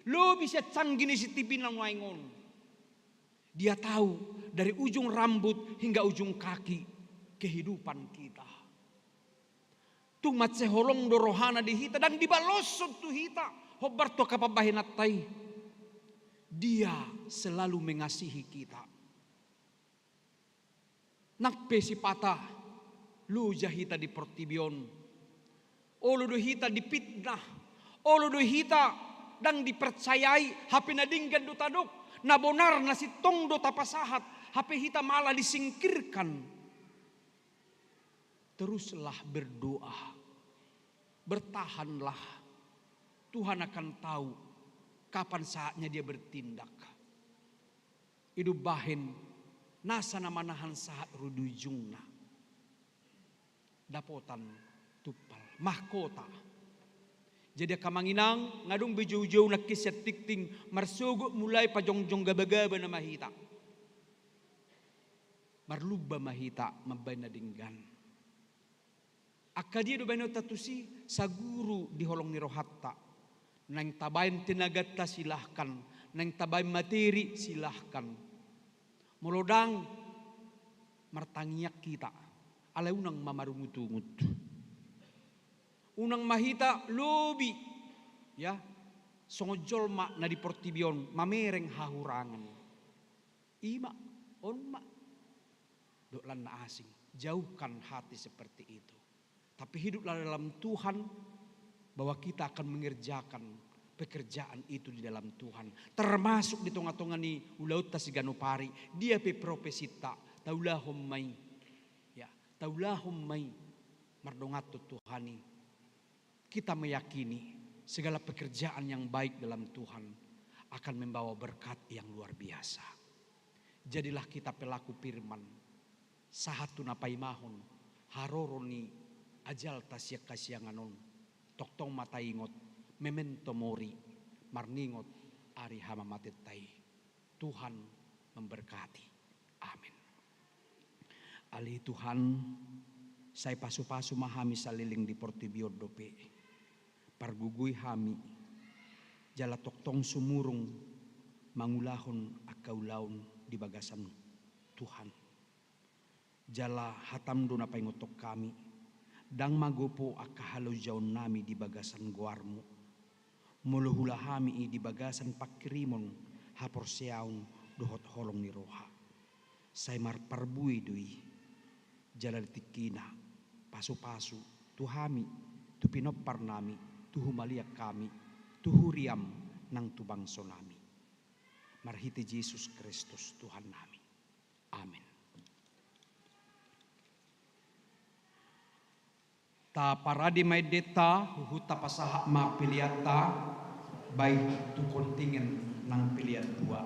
Lobi sian canggih ni C T V na nuaeng on. Dia tahu dari ujung rambut hingga ujung kaki kehidupan kita. Tung mansai holong do rohana di hita, ndang dibaloshon tu hita hombar tu angka pambahenanta i. Dia selalu mengasihi kita. Nang pe sipata loja hita di portibi on, olo do hita dipitnah, olo do hita ndang dipercayai, hape na denggan do tadok, na bonar na sintong do tapasahat, hape hita malah disingkirkan. Teruslah berdoa. Bertahanlah. Tuhan akan tahu kapan saatnya Dia bertindak. Ido umbahen nasa na manahan sahat ro di ujungna. Dapotan tumpal. Mahkota. Jadi angka amang inang, nga adong be jou-jou nangkin sian tingting, marsogot mulai pajongjong gabagaba nama hita. Marlumba ma hita mambahen na denggan. Angka dia do baenonta tusi? Saguru di holong ni rohanta. Naeng tabaen tenaganta, silahkan. Naeng tabaen materi, silahkan. Molo ndang, martangiang hita. Alai unang ma marungut-ungut. Unang ma hita lobi, ya, songon jolma na di portibi on mamereng hahurangan. I ma, on ma. Dohot lan na asing. Jauhkan hati seperti itu. Tapi hiduplah dalam Tuhan, bahwa kita akan mengerjakan pekerjaan itu di dalam Tuhan. Termasuk di tonga-tonga ni ulaonta siganup ari, dia pe profesinta, taulahon ma i. Ya, taulahon ma i. Mardongan tu Tuhan i. Kita meyakini segala pekerjaan yang baik dalam Tuhan akan membawa berkat yang luar biasa. Jadilah kita pelaku firman, sahat tu na paimahon haroro ni ajalta sian hasiangan on. Tongtong ma taingot, memento mori, marningot ari hamamatenta i. Tuhan memberkati. Amin. Ale Tuhan, sai pasu-pasu ma hami saleleng di portibi on dope. Pargogoi hami, jala tongtong sumurung mangulahon angka ulaon di bagasan Tuhan. Jala hataM do na paingothon hami, ndang magopo angka halojaonnami di bagasan goarMu. Molo huula hami i di bagasan pangkirimon haporseaon dohot holong ni roha, sai marparbue do i. Jala di tingkina, pasu-pasu tu hami, tu pinomparnami, tu humaliang hami, tu huriaM nang tu bangsonami. Marhite Jesus Kristus Tuhannami. Amin. Taparade ma endenta, huhut tapasahat ma peleanta, baen tu kontingen nang pelean dua.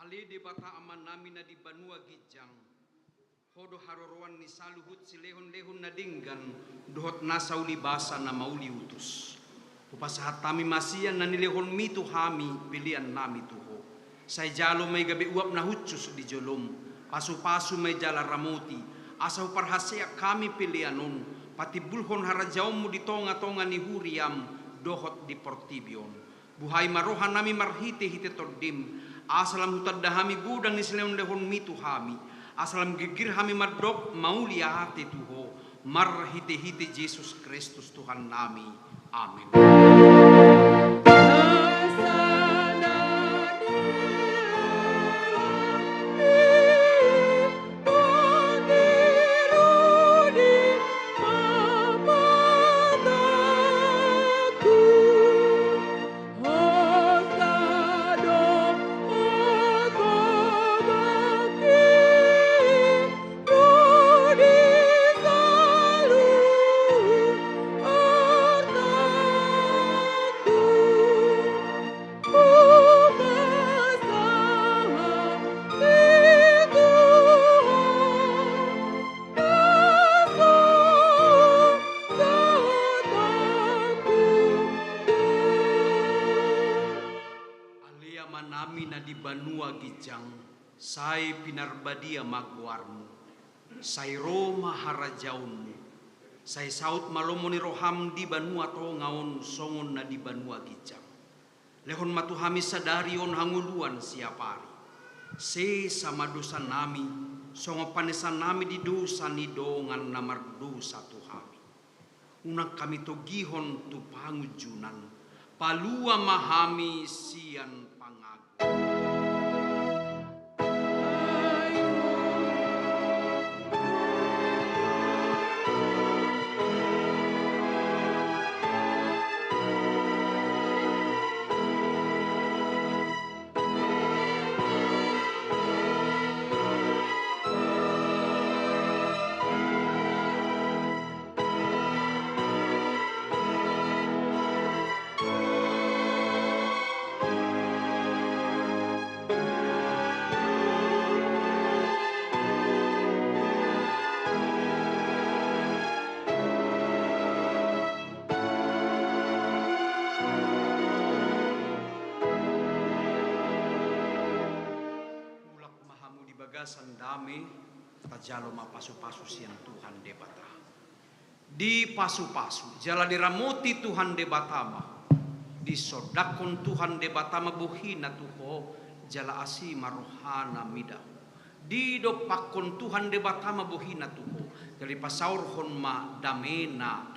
Ale Debata Amanami na di banua ginjang, Ho do haroroan ni saluhut silehonlehon na denggan dohot nasa uli basa na mauli utus. Hupasahat hami ma sian na nilehonmi tu hami peleannami tu Ho. Sai jalo ma i gabe uap na hushus di jolom, pasupasu ma i jala ramoti, asa huparhaseang hami pelean on patimbulhon harajaonmu di tongatonga ni huriam dohot di portibi on. Buhai ma rohanami marhitehite Tondim, asa lam hutanda hami godang ni silehonlehonmi tu hami, asa lam girgir hami mandok mauliate tu Ho, marhitehite Jesus Kristus Tuhannami. Amen. Ale Amanami na di banua ginjang, sai pinarbadia ma goarmu. Sai ro ma harajaonmu. Sai saut ma lomo ni roham di banua tonga on songon na di banua ginjang. Lehon ma tu hami sadari on hangoluan siapari. Sesa ma dosanami, songon panesanami di dosa ni dongan na mardosa tu hami. Unang hami togihon tu pangunjunan, palua ma hami sian pangago. Mulak ma hamu di bagasan dame, tajalo ma pasupasu sian Tuhan Debata. Dipasupasu jala diramoti Tuhan Debata ma. Disondangkon Tuhan Debata ma bohina tu ho, jala asi ma rohana mida ho. Didompakkon Tuhan Debata ma bohina tu ho, jala dipasaorhon ma damena